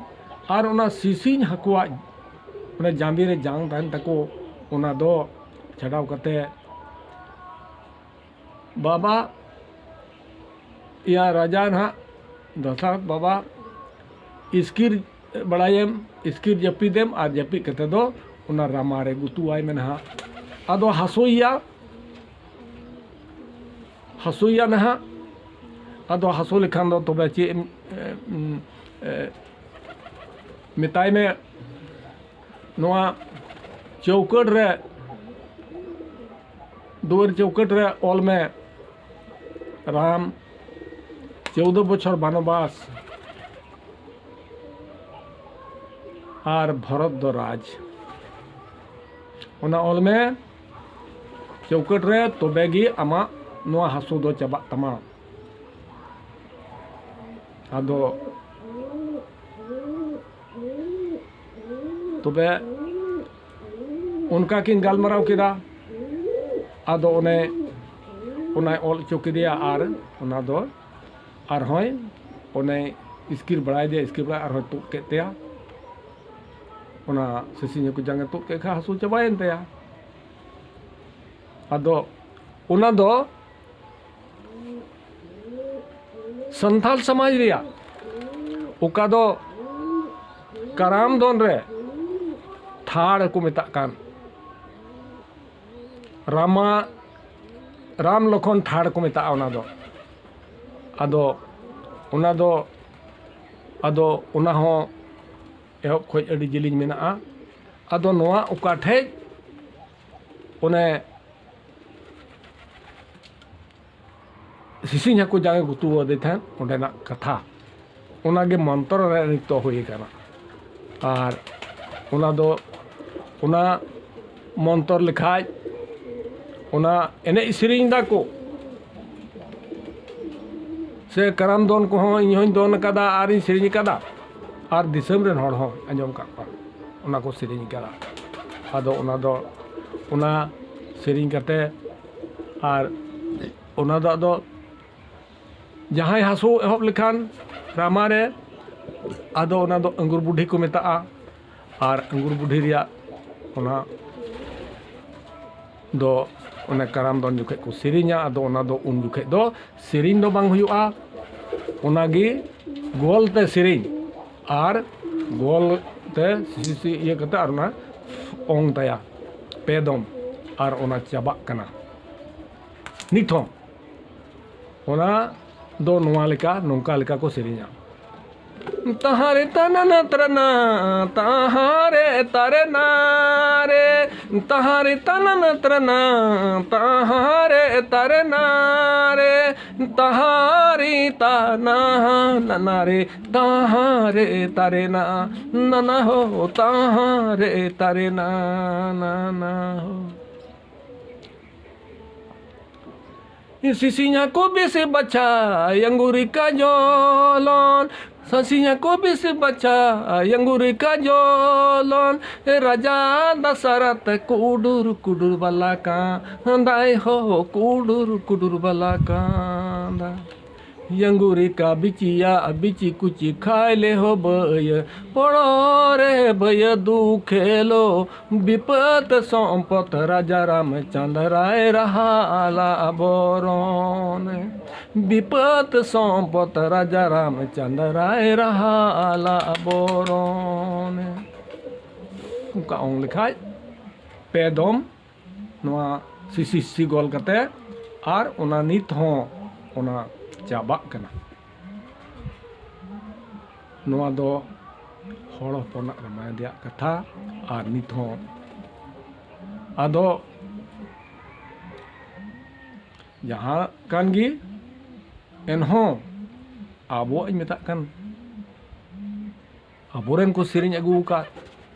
ᱟᱨ ᱚᱱᱟ ᱥᱤᱥᱤᱧ ᱦᱟᱹᱠᱩᱣᱟᱜ ᱚᱱᱟ ᱡᱟᱸᱵᱤ ᱨᱮ ᱡᱟᱝ ᱛᱟᱦᱮᱱ ᱛᱟᱠᱚ, ᱚᱱᱟ ᱫᱚ ᱪᱷᱟᱰᱟᱣ ᱠᱟᱛᱮ ᱵᱟᱵᱟ, ᱤᱭᱟ ᱨᱟᱡᱟ ᱱᱟᱦᱟᱜ, ᱫᱚᱥᱟᱨ ᱵᱟᱵᱟ, ᱤᱥᱠᱤᱨ ᱵᱟᱲᱟᱭᱮᱢ, ᱤᱥᱠᱤᱨ ᱡᱟᱹᱯᱤᱫᱮᱢ, ᱟᱨ ᱡᱟᱹᱯᱤᱫ ᱠᱟᱛᱮ ᱫᱚ ᱚᱱᱟ ᱨᱟᱢᱟ ᱨᱮ ᱜᱩᱛᱩᱣᱟᱭ ᱢᱮ ᱱᱟᱦᱟᱜ᱾ ᱟᱫᱚ ᱦᱟᱹᱥᱩᱭᱮᱭᱟ, ᱦᱟᱹᱥᱩᱭᱮᱭᱟ ᱱᱟᱦᱟᱜ᱾ ᱟᱫᱚ ᱦᱟᱹᱥᱩ ᱞᱮᱠᱷᱟᱱ ᱫᱚ ᱛᱚᱵᱮ ᱪᱮᱫ ᱮᱢ, ᱮ, ᱮ, ᱢᱮᱛᱟᱭ ᱢᱮ, ᱱᱚᱣᱟ ᱪᱳᱣᱠᱟᱹᱴ ᱨᱮ, ᱫᱩᱣᱟᱹᱨ ᱪᱳᱣᱠᱟᱹᱴ ᱨᱮ ᱚᱞ ᱢᱮ, ᱨᱟᱢ ᱪᱳᱣᱫᱚ ᱵᱚᱪᱷᱚᱨ ᱵᱟᱱᱚᱵᱟᱥ ᱟᱨ ᱵᱷᱚᱨᱚᱛ ᱫᱚ ᱨᱟᱡᱽ᱾ ᱚᱱᱟ ᱚᱞ ᱢᱮ ᱪᱳᱣᱠᱟᱹᱴ ᱨᱮ, ᱛᱚᱵᱮ ᱜᱮ ᱟᱢᱟᱜ ᱱᱚᱣᱟ ᱦᱟᱹᱥᱩ ᱫᱚ ᱪᱟᱵᱟᱜ ᱛᱟᱢᱟ᱾ ᱟᱫᱚ ᱛᱚᱵᱮ ᱚᱱᱠᱟ ᱠᱤᱱ ᱜᱟᱞᱢᱟᱨᱟᱣ ᱠᱮᱫᱟ᱾ ᱟᱫᱚ ᱚᱱᱮ ᱚᱱᱟᱭ ᱚᱞ ᱦᱚᱪᱚ ᱠᱮᱫᱮᱭᱟ ᱟᱨ ᱚᱱᱟ ᱫᱚ ᱟᱨᱦᱚᱸᱭ ᱚᱱᱮ ᱤᱥᱠᱤᱨ ᱵᱟᱲᱟᱭᱮᱫᱮᱭᱟ, ᱤᱥᱠᱤᱨ ᱵᱟᱲᱟᱭ ᱟᱨᱦᱚᱸᱭ ᱛᱩᱫ ᱠᱮᱫ ᱛᱟᱭᱟ᱾ ᱚᱱᱟ ᱥᱤᱥᱤᱧ ᱦᱟᱹᱠᱩ ᱡᱟᱝᱮ ᱛᱩᱫ ᱠᱮᱫ ᱠᱷᱟᱱ ᱦᱟᱹᱥᱩ ᱪᱟᱵᱟᱭᱮᱱ ᱛᱟᱭᱟ᱾ ᱟᱫᱚ ᱚᱱᱟ ᱫᱚ ᱥᱟᱱᱛᱟᱞ ᱥᱚᱢᱟᱡᱽ ᱨᱮᱭᱟᱜ ᱚᱠᱟ ᱫᱚ ᱠᱟᱨᱟᱢ ᱫᱚᱱ ᱨᱮ ᱴᱷᱟᱲ ᱠᱚ ᱢᱮᱛᱟᱜ ᱠᱟᱱ, ᱨᱟᱢᱟ, ᱨᱟᱢ ᱞᱚᱠᱷᱚᱱ ᱴᱷᱟᱲ ᱠᱚ ᱢᱮᱛᱟᱜᱼᱟ ᱚᱱᱟ ᱫᱚ᱾ ᱟᱫᱚ ᱚᱱᱟ ᱫᱚ, ᱟᱫᱚ ᱚᱱᱟ ᱦᱚᱸ ᱮᱦᱚᱵ ᱠᱷᱚᱡ ᱟᱹᱰᱤ ᱡᱮᱞᱮᱧ ᱢᱮᱱᱟᱜᱼᱟ᱾ ᱟᱫᱚ ᱱᱚᱣᱟ ᱚᱠᱟ ᱴᱷᱮᱡ ᱚᱱᱮ ᱥᱤᱥᱤᱧ ᱦᱟᱹᱠᱩ ᱡᱟᱝ ᱮ ᱜᱩᱛᱩ ᱟᱫᱮ ᱛᱟᱦᱮᱸᱫ, ᱚᱸᱰᱮᱱᱟᱜ ᱠᱟᱛᱷᱟ᱾ ᱚᱱᱟᱜᱮ ᱢᱚᱱᱛᱚᱨ ᱨᱮ ᱱᱤᱛᱚᱜ ᱦᱩᱭ ᱟᱠᱟᱱᱟ᱾ ᱟᱨ ᱚᱱᱟ ᱫᱚ, ᱚᱱᱟ ᱢᱚᱱᱛᱚᱨ ᱞᱮᱠᱷᱟᱡ ᱚᱱᱟ ᱮᱱᱮᱡ ᱥᱮᱨᱮᱧ ᱫᱟᱠᱚ, ᱥᱮ ᱠᱟᱨᱟᱢ ᱫᱚᱱ ᱠᱚᱦᱚᱸ ᱤᱧ ᱦᱚᱸᱧ ᱫᱚᱱ ᱟᱠᱟᱫᱟ ᱟᱨᱤᱧ ᱥᱮᱨᱮᱧ ᱟᱠᱟᱫᱟ, ᱟᱨ ᱫᱤᱥᱚᱢ ᱨᱮᱱ ᱦᱚᱲ ᱦᱚᱸ ᱟᱸᱡᱚᱢ ᱟᱠᱟᱫ ᱠᱚᱣᱟ, ᱚᱱᱟ ᱠᱚ ᱥᱮᱨᱮᱧ ᱟᱠᱟᱫᱟ᱾ ᱟᱫᱚ ᱚᱱᱟ ᱫᱚ, ᱚᱱᱟ ᱥᱮᱨᱮᱧ ᱠᱟᱛᱮ, ᱟᱨ ᱚᱱᱟ ᱫᱚ ᱟᱫᱚ ᱡᱟᱦᱟᱸᱭ ᱦᱟᱹᱥᱩ ᱮᱦᱚᱵ ᱞᱮᱠᱷᱟᱱ ᱨᱟᱢᱟ ᱨᱮ, ᱟᱫᱚ ᱚᱱᱟ ᱫᱚ ᱟᱝᱜᱩᱨ ᱵᱩᱰᱷᱤ ᱠᱚ ᱢᱮᱛᱟᱜᱼᱟ᱾ ᱟᱨ ᱟᱝᱜᱩᱨ ᱵᱩᱰᱷᱤ ᱨᱮᱭᱟᱜ ᱚᱱᱟ ᱫᱚ ᱚᱱᱮ ᱠᱟᱨᱟᱢ ᱫᱚᱱ ᱡᱚᱠᱷᱮᱡ ᱠᱚ ᱥᱮᱨᱮᱧᱟ᱾ ᱟᱫᱚ ᱚᱱᱟ ᱫᱚ ᱩᱱ ᱡᱚᱠᱷᱮᱡ ᱫᱚ ᱥᱮᱨᱮᱧ ᱫᱚ ᱵᱟᱝ ᱦᱩᱭᱩᱜᱼᱟ, ᱚᱱᱟᱜᱮ ᱜᱳᱞ ᱛᱮ ᱥᱮᱨᱮᱧ, ᱟᱨ ᱜᱳᱞ ᱛᱮ ᱥᱤᱥᱤ ᱤᱭᱟᱹ ᱠᱟᱛᱮ ᱟᱨ ᱚᱱᱟ ᱚᱝ ᱛᱟᱭᱟ ᱯᱮ ᱫᱚᱢ, ᱟᱨ ᱚᱱᱟ ᱪᱟᱵᱟᱜ ᱠᱟᱱᱟ᱾ ᱱᱤᱛ ᱦᱚᱸ ᱚᱱᱟ ᱫᱚ ᱱᱚᱣᱟ ᱞᱮᱠᱟ, ᱱᱚᱝᱠᱟ ᱞᱮᱠᱟ ᱠᱚ ᱥᱮᱨᱮᱧᱟ᱾ ᱛᱟᱦᱟᱨᱮ ᱛᱟᱱᱟᱱᱟ ᱛᱨᱟᱱᱟ, ᱛᱟᱦᱟᱨᱮ ᱛᱟᱨᱮ ᱱᱟᱨᱮ, ᱛᱟᱦᱟᱨᱮ ᱛᱟᱱᱟᱱᱟ ᱛᱨᱟᱱᱟ, ᱛᱟᱦᱟᱨᱮ ᱛᱟᱨᱮ ᱱᱟᱨᱮ, ᱛᱟᱦᱟᱨᱮ ᱛᱟᱱᱟ ᱱᱟᱱᱟ ᱨᱮ, ᱛᱟᱦᱟᱨᱮ ᱛᱟᱨᱮ ᱱᱟ, ᱱᱟᱱᱟ ᱦᱳ, ᱛᱟᱦᱟᱨᱮ ᱛᱟᱨᱮ ᱱᱟ, ᱱᱟᱱᱟ ᱦᱳ᱾ ᱥᱤᱥᱤᱧ ᱦᱟᱹᱠᱩ ᱵᱤᱥ ᱵᱟᱪᱷᱟ ᱟᱝᱜᱩᱨᱤ ᱠᱟᱡᱚᱞᱚᱱ, ᱥᱤᱥᱤᱧ ᱦᱟᱹᱠᱩ ᱵᱤᱥ ᱵᱟᱪᱷᱟ ᱟᱝᱜᱩᱨᱤ ᱠᱟᱡᱚᱞᱚᱱ, ᱨᱟᱡᱟ ᱫᱟᱥᱟᱨᱟᱛ ᱠᱩᱰᱩᱨ ᱠᱩᱰᱩᱨ ᱵᱟᱞᱟ ᱠᱟᱸᱫᱟᱭ ᱦᱳ, ᱠᱩᱰᱩᱨ ᱠᱩᱰᱩᱨ ᱵᱟᱞᱟ ᱠᱟᱸᱫᱟ᱾ ᱭᱟᱝᱜᱩᱨᱤ ᱠᱟ ᱵᱤᱪᱤᱭᱟ ᱵᱤᱪᱤ ᱠᱩᱪᱤ ᱠᱷᱟᱭ ᱞᱮ ᱦᱳ ᱵᱟᱹᱭᱟᱹ, ᱯᱚᱲᱚ ᱨᱮ ᱵᱟᱹᱭᱟᱹ ᱫᱩᱠᱷᱮᱞᱳ, ᱵᱤᱯᱟᱹᱛ ᱥᱚᱢᱯᱚᱛ ᱨᱟᱡᱟ ᱨᱟᱢᱪᱟᱸᱫᱽ ᱨᱟᱭ ᱨᱟᱦᱟ ᱟᱞᱟ ᱵᱚᱨᱚᱱ᱾ ᱵᱤᱯᱟᱹᱛ ᱥᱚᱢᱯᱚᱛ ᱨᱟᱡᱟ ᱨᱟᱢᱪᱟᱸᱫᱽ ᱨᱟᱭ ᱨᱟᱦᱟ ᱟᱞᱟ ᱵᱚᱨᱚᱱ᱾ ᱚᱱᱠᱟ ᱚᱝ ᱞᱮᱠᱷᱟᱡ ᱯᱮ ᱫᱚᱢ ᱱᱚᱣᱟ ᱥᱤᱥᱤ ᱥᱤᱥᱤ ᱜᱚᱞ ᱠᱟᱛᱮ, ᱟᱨ ᱚᱱᱟ ᱱᱤᱛ ᱦᱚᱸ ᱚᱱᱟ ᱪᱟᱵᱟᱜ ᱠᱟᱱᱟ᱾ ᱱᱚᱣᱟ ᱫᱚ ᱦᱚᱲ ᱦᱚᱯᱚᱱᱟᱜ ᱨᱟᱢᱟᱭᱚᱱ ᱨᱮᱭᱟᱜ ᱠᱟᱛᱷᱟ, ᱟᱨ ᱱᱤᱛ ᱦᱚᱸ ᱟᱫᱚ ᱡᱟᱦᱟᱸ ᱠᱟᱱ ᱜᱮ, ᱮᱱᱦᱚᱸ ᱟᱵᱚᱣᱟᱜ ᱤᱧ ᱢᱮᱛᱟᱜ ᱠᱟᱱ, ᱟᱵᱚᱨᱮᱱ ᱠᱚ ᱥᱮᱨᱮᱧ ᱟᱹᱜᱩ ᱟᱠᱟᱫ,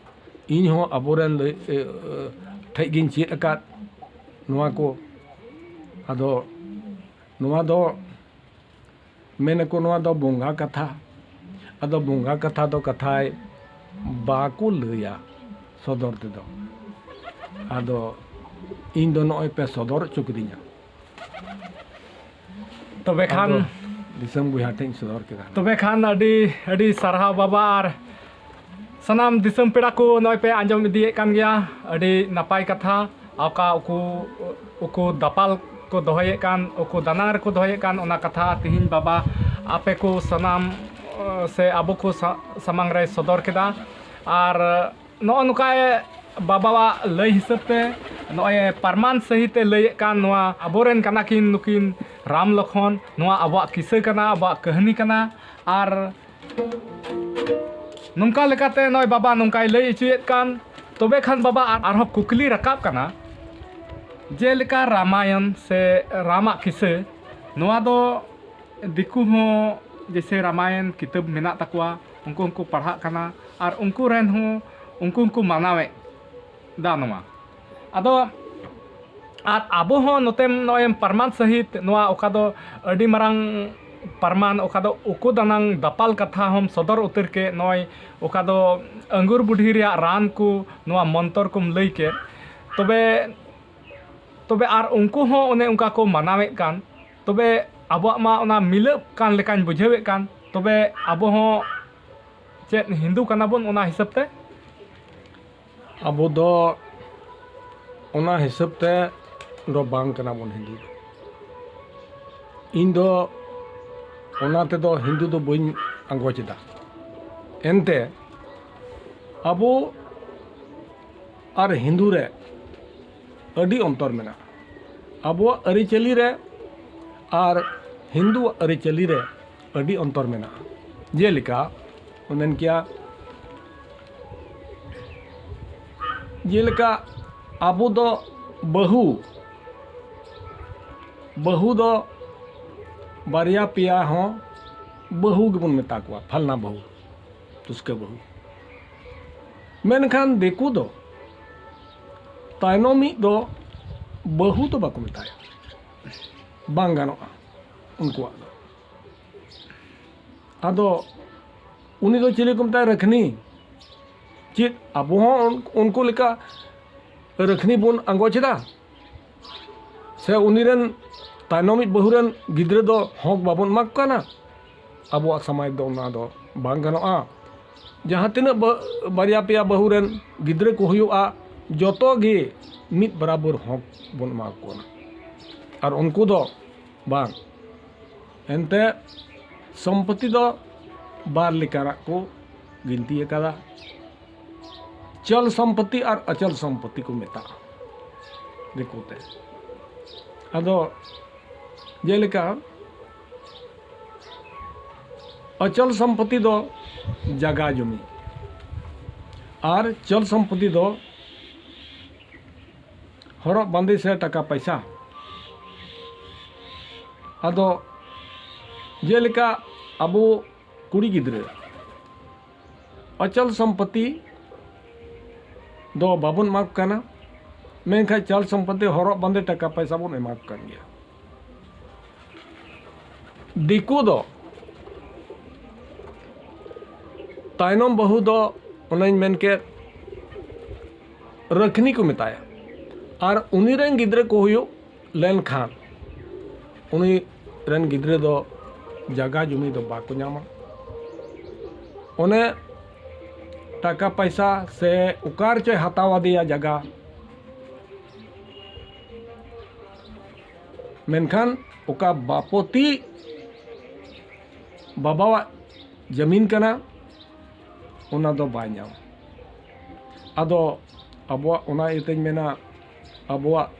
ᱤᱧ ᱦᱚᱸ ᱟᱵᱚᱨᱮᱱ ᱞᱟᱹᱭ, ᱮ, ᱮ, ᱴᱷᱮᱡ ᱜᱤᱧ ᱪᱮᱫ ᱟᱠᱟᱫ ᱱᱚᱣᱟ ᱠᱚ᱾ ᱟᱫᱚ ᱱᱚᱣᱟ ᱫᱚ ᱢᱮᱱᱟᱠᱚ ᱱᱚᱣᱟ ᱫᱚ ᱵᱚᱸᱜᱟ ᱠᱟᱛᱷᱟ᱾ ᱟᱫᱚ ᱵᱚᱸᱜᱟ ᱠᱟᱛᱷᱟ ᱫᱚ ᱠᱟᱛᱷᱟᱭ ᱵᱟᱠᱚ ᱞᱟᱹᱭᱟ ᱥᱚᱫᱚᱨ ᱛᱮᱫᱚ᱾ ᱟᱫᱚ ᱤᱧ ᱫᱚ ᱱᱚᱜᱼᱚᱭ ᱯᱮ ᱥᱚᱫᱚᱨ ᱦᱚᱪᱚ ᱠᱤᱫᱤᱧᱟ᱾ ᱛᱚᱵᱮ ᱠᱷᱟᱱ ᱟᱫᱚ ᱫᱤᱥᱚᱢ ᱵᱚᱭᱦᱟ ᱴᱷᱮᱱ ᱤᱧ ᱥᱚᱫᱚᱨ ᱠᱮᱫᱟ᱾ ᱛᱚᱵᱮ ᱠᱷᱟᱱ ᱟᱹᱰᱤ, ᱟᱹᱰᱤ ᱥᱟᱨᱦᱟᱣ ᱵᱟᱵᱟ, ᱟᱨ ᱥᱟᱱᱟᱢ ᱫᱤᱥᱚᱢ ᱯᱮᱲᱟ ᱠᱚ ᱱᱚᱜᱼᱚᱭ ᱯᱮ ᱟᱸᱡᱚᱢ ᱤᱫᱤᱭᱮᱫ ᱠᱟᱱ ᱜᱮᱭᱟ, ᱟᱹᱰᱤ ᱱᱟᱯᱟᱭ ᱠᱟᱛᱷᱟ᱾ ᱚᱠᱟ ᱩᱠᱩ, ᱩᱠᱩ ᱫᱟᱯᱟᱞ ᱠᱚ ᱫᱚᱦᱚᱭᱮᱫ ᱠᱟᱱ, ᱩᱠᱩ ᱫᱟᱱᱟᱝ ᱨᱮᱠᱚ ᱫᱚᱦᱚᱭᱮᱫ ᱠᱟᱱ, ᱚᱱᱟ ᱠᱟᱛᱷᱟ ᱛᱤᱦᱤᱧ ᱵᱟᱵᱟ ᱟᱯᱮ ᱠᱚ ᱥᱟᱱᱟᱢ, ᱥᱮ ᱟᱵᱚ ᱠᱚ ᱥᱟ-, ᱥᱟᱢᱟᱝ ᱨᱮᱭ ᱥᱚᱫᱚᱨ ᱠᱮᱫᱟ᱾ ᱟᱨ ᱱᱚᱜᱼᱚ ᱱᱚᱝᱠᱟ ᱵᱟᱵᱟᱣᱟᱜ ᱞᱟᱹᱭ ᱦᱤᱥᱟᱹᱵ ᱛᱮ ᱱᱚᱜᱼᱚᱭ ᱯᱨᱚᱢᱟᱱ ᱥᱟᱹᱦᱤᱛ ᱮ ᱞᱟᱹᱭᱮᱫ ᱠᱟᱱ, ᱱᱚᱣᱟ ᱟᱵᱚᱨᱮᱱ ᱠᱟᱱᱟ ᱠᱤᱱ ᱱᱩᱠᱤᱱ ᱨᱟᱢ ᱞᱚᱠᱷᱚᱱ, ᱱᱚᱣᱟ ᱟᱵᱚᱣᱟᱜ ᱠᱤᱥᱟᱹ ᱠᱟᱱᱟ, ᱟᱵᱚᱣᱟᱜ ᱠᱟᱹᱦᱱᱤ ᱠᱟᱱᱟ᱾ ᱟᱨ ᱱᱚᱝᱠᱟ ᱞᱮᱠᱟᱛᱮ ᱱᱚᱜᱼᱚᱭ ᱵᱟᱵᱟ ᱱᱚᱝᱠᱟᱭ ᱞᱟᱹᱭ ᱦᱚᱪᱚᱭᱮᱫ ᱠᱟᱱ᱾ ᱛᱚᱵᱮ ᱠᱷᱟᱱ ᱵᱟᱵᱟ, ᱟᱨ, ᱟᱨᱦᱚᱸ ᱠᱩᱠᱞᱤ ᱨᱟᱠᱟᱵ ᱠᱟᱱᱟ, ᱡᱮᱞᱮᱠᱟ ᱨᱟᱢᱟᱭᱚᱱ ᱥᱮ ᱨᱟᱢᱟᱜ ᱠᱤᱥᱟᱹ, ᱱᱚᱣᱟ ᱫᱚ ᱫᱤᱠᱩ ᱦᱚᱸ ᱡᱮᱭᱥᱮ ᱨᱟᱢᱟᱭᱚᱱ ᱠᱤᱛᱟᱹᱵ ᱢᱮᱱᱟᱜ ᱛᱟᱠᱚᱣᱟ, ᱩᱱᱠᱩ ᱦᱚᱸᱠᱚ ᱯᱟᱲᱦᱟᱜ ᱠᱟᱱᱟ, ᱟᱨ ᱩᱱᱠᱩ ᱨᱮᱱ ᱦᱚᱸ, ᱩᱱᱠᱩ ᱦᱚᱸᱠᱚ ᱢᱟᱱᱟᱣᱮᱫ ᱫᱟ ᱱᱚᱣᱟ᱾ ᱟᱫᱚ ᱟᱨ ᱟᱵᱚ ᱦᱚᱸ ᱱᱚᱛᱮ ᱱᱚᱜᱼᱚᱭ ᱯᱨᱚᱢᱟᱱ ᱥᱟᱹᱦᱤᱛ ᱱᱚᱣᱟ ᱚᱠᱟ ᱫᱚ ᱟᱹᱰᱤ ᱢᱟᱨᱟᱝ ᱯᱨᱚᱢᱟᱱ, ᱚᱠᱟ ᱫᱚ ᱩᱠᱩ ᱫᱟᱱᱟᱝ ᱫᱟᱯᱟᱞ ᱠᱟᱛᱷᱟ ᱦᱚᱸᱢ ᱥᱚᱫᱚᱨ ᱩᱛᱟᱹᱨ ᱠᱮᱫ, ᱱᱚᱜᱼᱚᱭ ᱚᱠᱟ ᱫᱚ ᱟᱝᱜᱩᱨ ᱵᱩᱰᱷᱤ ᱨᱮᱭᱟᱜ ᱨᱟᱱ ᱠᱚ, ᱱᱚᱣᱟ ᱢᱚᱱᱛᱚᱨ ᱠᱚᱢ ᱞᱟᱹᱭ ᱠᱮᱫ᱾ ᱛᱚᱵᱮ, ᱛᱚᱵᱮ ᱟᱨ ᱩᱱᱠᱩ ᱦᱚᱸ ᱚᱱᱮ ᱚᱱᱠᱟ ᱠᱚ ᱢᱟᱱᱟᱣᱮᱫ ᱠᱟᱱ, ᱛᱚᱵᱮ ᱟᱵᱚᱣᱟᱜ ᱢᱟ ᱚᱱᱟ ᱢᱤᱞᱟᱹᱜ ᱠᱟᱱ ᱞᱮᱠᱟᱧ ᱵᱩᱡᱷᱟᱹᱣᱮᱫ ᱠᱟᱱ᱾ ᱛᱚᱵᱮ ᱟᱵᱚ ᱦᱚᱸ ᱪᱮᱫ ᱦᱤᱱᱫᱩ ᱠᱟᱱᱟ ᱵᱚᱱ ᱚᱱᱟ ᱦᱤᱥᱟᱹᱵ ᱛᱮ? ᱟᱵᱚ ᱫᱚ ᱚᱱᱟ ᱦᱤᱥᱟᱹᱵ ᱛᱮ ᱫᱚ ᱵᱟᱝ ᱠᱟᱱᱟ ᱵᱚᱱ ᱦᱤᱱᱫᱩ ᱫᱚ᱾ ᱤᱧ ᱫᱚ ᱚᱱᱟ ᱛᱮᱫᱚ ᱦᱤᱱᱫᱩ ᱫᱚ ᱵᱟᱹᱧ ᱟᱸᱜᱚᱪ ᱮᱫᱟ᱾ ᱮᱱᱛᱮ ᱟᱵᱚ ᱟᱨ ᱦᱤᱱᱫᱩ ᱨᱮ ᱟᱹᱰᱤ ᱚᱱᱛᱚᱨ ᱢᱮᱱᱟᱜᱼᱟ᱾ ᱟᱵᱚᱣᱟᱜ ᱟᱹᱨᱤᱪᱟᱹᱞᱤ ᱨᱮ ᱟᱨ ᱦᱤᱱᱫᱩᱣᱟᱜ ᱟᱹᱨᱤᱪᱟᱹᱞᱤ ᱨᱮ ᱟᱹᱰᱤ ᱚᱱᱛᱚᱨ ᱢᱮᱱᱟᱜᱼᱟ᱾ ᱡᱮᱞᱮᱠᱟ ᱢᱮᱱ ᱠᱮᱭᱟ, ᱡᱮᱞᱮᱠᱟ ᱟᱵᱚ ᱫᱚ ᱵᱟᱹᱦᱩ, ᱵᱟᱹᱦᱩ ᱫᱚ ᱵᱟᱨᱭᱟ ᱯᱮᱭᱟ ᱦᱚᱸ ᱵᱟᱹᱦᱩ ᱜᱮᱵᱚᱱ ᱢᱮᱛᱟ ᱠᱚᱣᱟ, ᱯᱷᱟᱞᱱᱟ ᱵᱟᱹᱦᱩ, ᱛᱩᱥᱠᱟᱹ ᱵᱟᱹᱦᱩ᱾ ᱢᱮᱱᱠᱷᱟᱱ ᱫᱤᱠᱩ ᱫᱚ ᱛᱟᱭᱱᱚᱢᱤᱡ ᱫᱚ ᱵᱟᱹᱦᱩ ᱫᱚ ᱵᱟᱠᱚ ᱢᱮᱛᱟᱭᱟ, ᱵᱟᱝ ᱜᱟᱱᱚᱜᱼᱟ ᱩᱱᱠᱩᱣᱟᱜ ᱫᱚ᱾ ᱟᱫᱚ ᱩᱱᱤ ᱫᱚ ᱪᱤᱞᱤ ᱠᱚ ᱢᱮᱛᱟᱭᱟ? ᱨᱟᱹᱠᱷᱱᱤ᱾ ᱪᱮᱫ ᱟᱵᱚ ᱦᱚᱸ ᱩᱱ-, ᱩᱱᱠᱩ ᱞᱮᱠᱟ ᱨᱟᱹᱠᱷᱱᱤ ᱵᱚᱱ ᱟᱸᱜᱚᱪ ᱮᱫᱟ? ᱥᱮ ᱩᱱᱤ ᱨᱮᱱ ᱛᱟᱭᱱᱚᱢᱤᱡ ᱵᱟᱹᱦᱩ ᱨᱮᱱ ᱜᱤᱫᱽᱨᱟᱹ ᱫᱚ ᱦᱚᱠ ᱵᱟᱵᱚᱱ ᱮᱢᱟ ᱠᱚ ᱠᱟᱱᱟ? ᱟᱵᱚᱣᱟᱜ ᱥᱚᱢᱟᱡᱽ ᱫᱚ ᱚᱱᱟ ᱫᱚ ᱵᱟᱝ ᱜᱟᱱᱚᱜᱼᱟ᱾ ᱡᱟᱦᱟᱸ ᱛᱤᱱᱟᱹᱜ ᱵᱟ-, ᱵᱟᱨᱭᱟ ᱯᱮᱭᱟ ᱵᱟᱹᱦᱩ ᱨᱮᱱ ᱜᱤᱫᱽᱨᱟᱹ ᱠᱚ ᱦᱩᱭᱩᱜᱼᱟ, ᱡᱚᱛᱚ ᱜᱮ ᱢᱤᱫ ᱵᱟᱨᱟᱵᱚᱨ ᱦᱚᱠ ᱵᱚᱱ ᱮᱢᱟ ᱠᱚ ᱠᱟᱱᱟ᱾ ᱟᱨ ᱩᱱᱠᱩ ᱫᱚ ᱵᱟᱝ᱾ ᱮᱱᱛᱮ ᱥᱚᱢᱯᱚᱛᱤ ᱫᱚ ᱵᱟᱨ ᱞᱮᱠᱟᱱᱟᱜ ᱠᱚ ᱜᱤᱱᱛᱤ ᱟᱠᱟᱫᱟ᱾ ᱪᱚᱞ ᱥᱚᱢᱯᱚᱛᱤ ᱟᱨ ᱚᱪᱚᱞ ᱥᱚᱢᱯᱚᱛᱤ ᱠᱚ ᱢᱮᱛᱟᱜᱼᱟ ᱫᱤᱠᱩ ᱛᱮ᱾ ᱟᱫᱚ ᱡᱮᱞᱮᱠᱟ ᱚᱪᱚᱞ ᱥᱚᱢᱯᱚᱛᱤ ᱫᱚ ᱡᱟᱜᱟ ᱡᱚᱢᱤ, ᱟᱨ ᱪᱚᱞ ᱥᱚᱢᱯᱚᱛᱤ ᱫᱚ ᱦᱚᱨᱚᱜ ᱵᱟᱸᱫᱮ ᱥᱮ ᱴᱟᱠᱟ ᱯᱟᱭᱥᱟ᱾ ᱟᱫᱚ ᱡᱮᱞᱮᱠᱟ ᱟᱵᱚ ᱠᱩᱲᱤ ᱜᱤᱫᱽᱨᱟᱹ ᱚᱪᱚᱞ ᱥᱚᱢᱯᱚᱛᱤ ᱫᱚ ᱵᱟᱵᱚᱱ ᱮᱢᱟ ᱠᱚ ᱠᱟᱱᱟ, ᱢᱮᱱᱠᱷᱟᱱ ᱪᱚᱞ ᱥᱚᱢᱯᱚᱛᱤ, ᱦᱚᱨᱚᱜ ᱵᱟᱸᱫᱮ, ᱴᱟᱠᱟ ᱯᱟᱭᱥᱟ ᱵᱚᱱ ᱮᱢᱟ ᱠᱚ ᱠᱟᱱ ᱜᱮᱭᱟ᱾ ᱫᱤᱠᱩ ᱫᱚ ᱛᱟᱭᱱᱚᱢ ᱵᱟᱹᱦᱩ ᱫᱚ ᱚᱱᱮᱧ ᱢᱮᱱ ᱠᱮᱫ, ᱨᱟᱹᱠᱷᱱᱤ ᱠᱚ ᱢᱮᱛᱟᱭᱟ, ᱟᱨ ᱩᱱᱤ ᱨᱮᱱ ᱜᱤᱫᱽᱨᱟᱹ ᱠᱚ ᱦᱩᱭᱩᱜ ᱞᱮᱱᱠᱷᱟᱱ ᱩᱱᱤ ᱨᱮᱱ ᱜᱤᱫᱽᱨᱟᱹ ᱫᱚ ᱡᱟᱜᱟ ᱡᱩᱢᱤ ᱫᱚ ᱵᱟᱠᱚ ᱧᱟᱢᱟ᱾ ᱚᱱᱮ ᱴᱟᱠᱟ ᱯᱟᱭᱥᱟ ᱥᱮ ᱚᱠᱟ ᱨᱮᱪᱚᱭ ᱦᱟᱛᱟᱣ ᱟᱫᱮᱭᱟ ᱡᱟᱜᱟ, ᱢᱮᱱᱠᱷᱟᱱ ᱚᱠᱟ ᱵᱟᱯᱚᱛᱤ ᱵᱟᱵᱟᱣᱟᱜ ᱡᱟᱹᱢᱤᱱ ᱠᱟᱱᱟ, ᱚᱱᱟ ᱫᱚ ᱵᱟᱭ ᱧᱟᱢᱟ᱾ ᱟᱫᱚ ᱟᱵᱚᱣᱟᱜ, ᱚᱱᱟ ᱤᱭᱟᱹᱛᱮᱧ ᱢᱮᱱᱟ, ᱟᱵᱚᱣᱟᱜ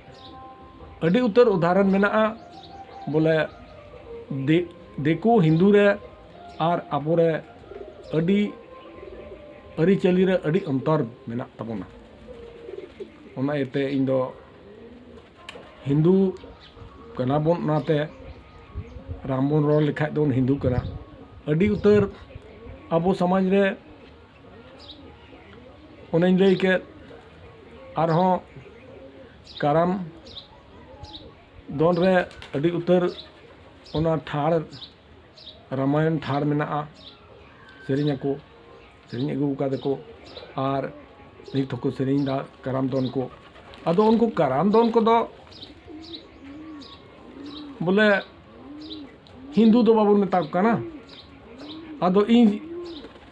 ᱟᱹᱰᱤ ᱩᱛᱟᱹᱨ ᱩᱫᱟᱦᱚᱨᱚᱱ ᱢᱮᱱᱟᱜᱼᱟ, ᱵᱚᱞᱮ ᱫᱤ-, ᱫᱤᱠᱩ ᱦᱤᱱᱫᱩ ᱨᱮ ᱟᱨ ᱟᱵᱚᱨᱮ ᱟᱹᱰᱤ ᱟᱹᱨᱤᱪᱟᱹᱞᱤ ᱨᱮ ᱟᱹᱰᱤ ᱚᱱᱛᱚᱨ ᱢᱮᱱᱟᱜ ᱛᱟᱵᱚᱱᱟ᱾ ᱚᱱᱟ ᱤᱭᱟᱹᱛᱮ ᱤᱧ ᱫᱚ ᱦᱤᱱᱫᱩ ᱠᱟᱱᱟ ᱵᱚᱱ, ᱚᱱᱟᱛᱮ ᱨᱟᱢ ᱵᱚᱱ ᱨᱚᱲ ᱞᱮᱠᱷᱟᱡ ᱫᱚᱵᱚᱱ ᱦᱤᱱᱫᱩ ᱠᱟᱱᱟ᱾ ᱟᱹᱰᱤ ᱩᱛᱟᱹᱨ ᱟᱵᱚ ᱥᱚᱢᱟᱡᱽ ᱨᱮ, ᱚᱱᱮᱧ ᱞᱟᱹᱭ ᱠᱮᱫ, ᱟᱨᱦᱚᱸ ᱠᱟᱨᱟᱢ ᱫᱚᱱ ᱨᱮ ᱟᱹᱰᱤ ᱩᱛᱟᱹᱨ ᱚᱱᱟ ᱴᱷᱟᱲ, ᱨᱟᱢᱟᱭᱚᱱ ᱴᱷᱟᱲ ᱢᱮᱱᱟᱜᱼᱟ, ᱥᱮᱨᱮᱧ ᱟᱠᱚ, ᱥᱮᱨᱮᱧ ᱟᱹᱜᱩ ᱟᱠᱟᱫᱟ ᱠᱚ, ᱟᱨ ᱱᱤᱛ ᱦᱚᱸᱠᱚ ᱥᱮᱨᱮᱧ ᱮᱫᱟ ᱠᱟᱨᱟᱢ ᱫᱚᱱ ᱠᱚ᱾ ᱟᱫᱚ ᱩᱱᱠᱩ ᱠᱟᱨᱟᱢ ᱫᱚᱱ ᱠᱚᱫᱚ ᱵᱚᱞᱮ ᱦᱤᱱᱫᱩ ᱫᱚ ᱵᱟᱵᱚᱱ ᱢᱮᱛᱟ ᱠᱚ ᱠᱟᱱᱟ᱾ ᱟᱫᱚ ᱤᱧ,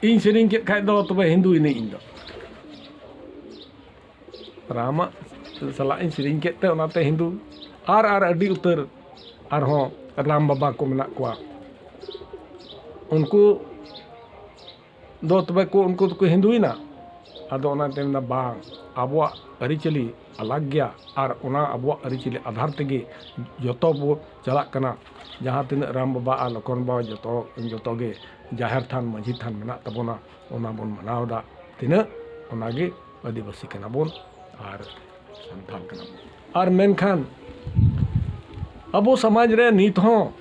ᱤᱧ ᱥᱮᱨᱮᱧ ᱠᱮᱫ ᱠᱷᱟᱡ ᱫᱚ ᱛᱚᱵᱮ ᱦᱤᱱᱫᱩᱭᱮᱱᱟᱹᱧ ᱤᱧ ᱫᱚ᱾ ᱨᱟᱢᱟᱜ ᱥᱟᱞᱟᱜ ᱤᱧ ᱥᱮᱨᱮᱧ ᱠᱮᱫ ᱛᱮ ᱚᱱᱟᱛᱮ ᱦᱤᱱᱫᱩ᱾ ᱟᱨ, ᱟᱨ ᱟᱹᱰᱤ ᱩᱛᱟᱹᱨ ᱟᱨᱦᱚᱸ ᱨᱟᱢ ᱵᱟᱵᱟ ᱠᱚ ᱢᱮᱱᱟᱜ ᱠᱚᱣᱟ᱾ ᱩᱱᱠᱩ ᱫᱚ ᱛᱚᱵᱮ ᱠᱚ, ᱩᱱᱠᱩ ᱫᱚᱠᱚ ᱦᱤᱱᱫᱩᱭᱮᱱᱟ᱾ ᱟᱫᱚ ᱚᱱᱟᱛᱮ ᱢᱮᱱᱫᱟ, ᱵᱟᱝ, ᱟᱵᱚᱣᱟᱜ ᱟᱹᱨᱤᱪᱟᱹᱞᱤ ᱟᱞᱟᱜᱽ ᱜᱮᱭᱟ, ᱟᱨ ᱚᱱᱟ ᱟᱵᱚᱣᱟᱜ ᱟᱹᱨᱤᱪᱟᱹᱞᱤ ᱟᱫᱷᱟᱨ ᱛᱮᱜᱮ ᱡᱚᱛᱚ ᱵᱚ ᱪᱟᱞᱟᱜ ᱠᱟᱱᱟ᱾ ᱡᱟᱦᱟᱸ ᱛᱤᱱᱟᱹᱜ ᱨᱟᱢ ᱵᱟᱵᱟ ᱟᱨ ᱞᱚᱠᱷᱚᱱ ᱵᱟᱵᱟ ᱡᱚᱛᱚ, ᱡᱚᱛᱚ ᱜᱮ ᱡᱟᱦᱮᱨ ᱛᱷᱟᱱ, ᱢᱟᱹᱡᱷᱤ ᱛᱷᱟᱱ ᱢᱮᱱᱟᱜ ᱛᱟᱵᱚᱱᱟ, ᱚᱱᱟ ᱵᱚᱱ ᱢᱟᱱᱟᱣ ᱮᱫᱟ᱾ ᱛᱤᱱᱟᱹᱜ, ᱚᱱᱟᱜᱮ ᱟᱹᱫᱤᱵᱟᱹᱥᱤ ᱠᱟᱱᱟ ᱵᱚᱱ ᱟᱨ ᱥᱟᱱᱛᱟᱲ ᱠᱟᱱᱟ ᱵᱚᱱ᱾ ᱟᱨ ᱢᱮᱱᱠᱷᱟᱱ ᱟᱵᱚ ᱥᱚᱢᱟᱡᱽ ᱨᱮ ᱱᱤᱛ ᱦᱚᱸ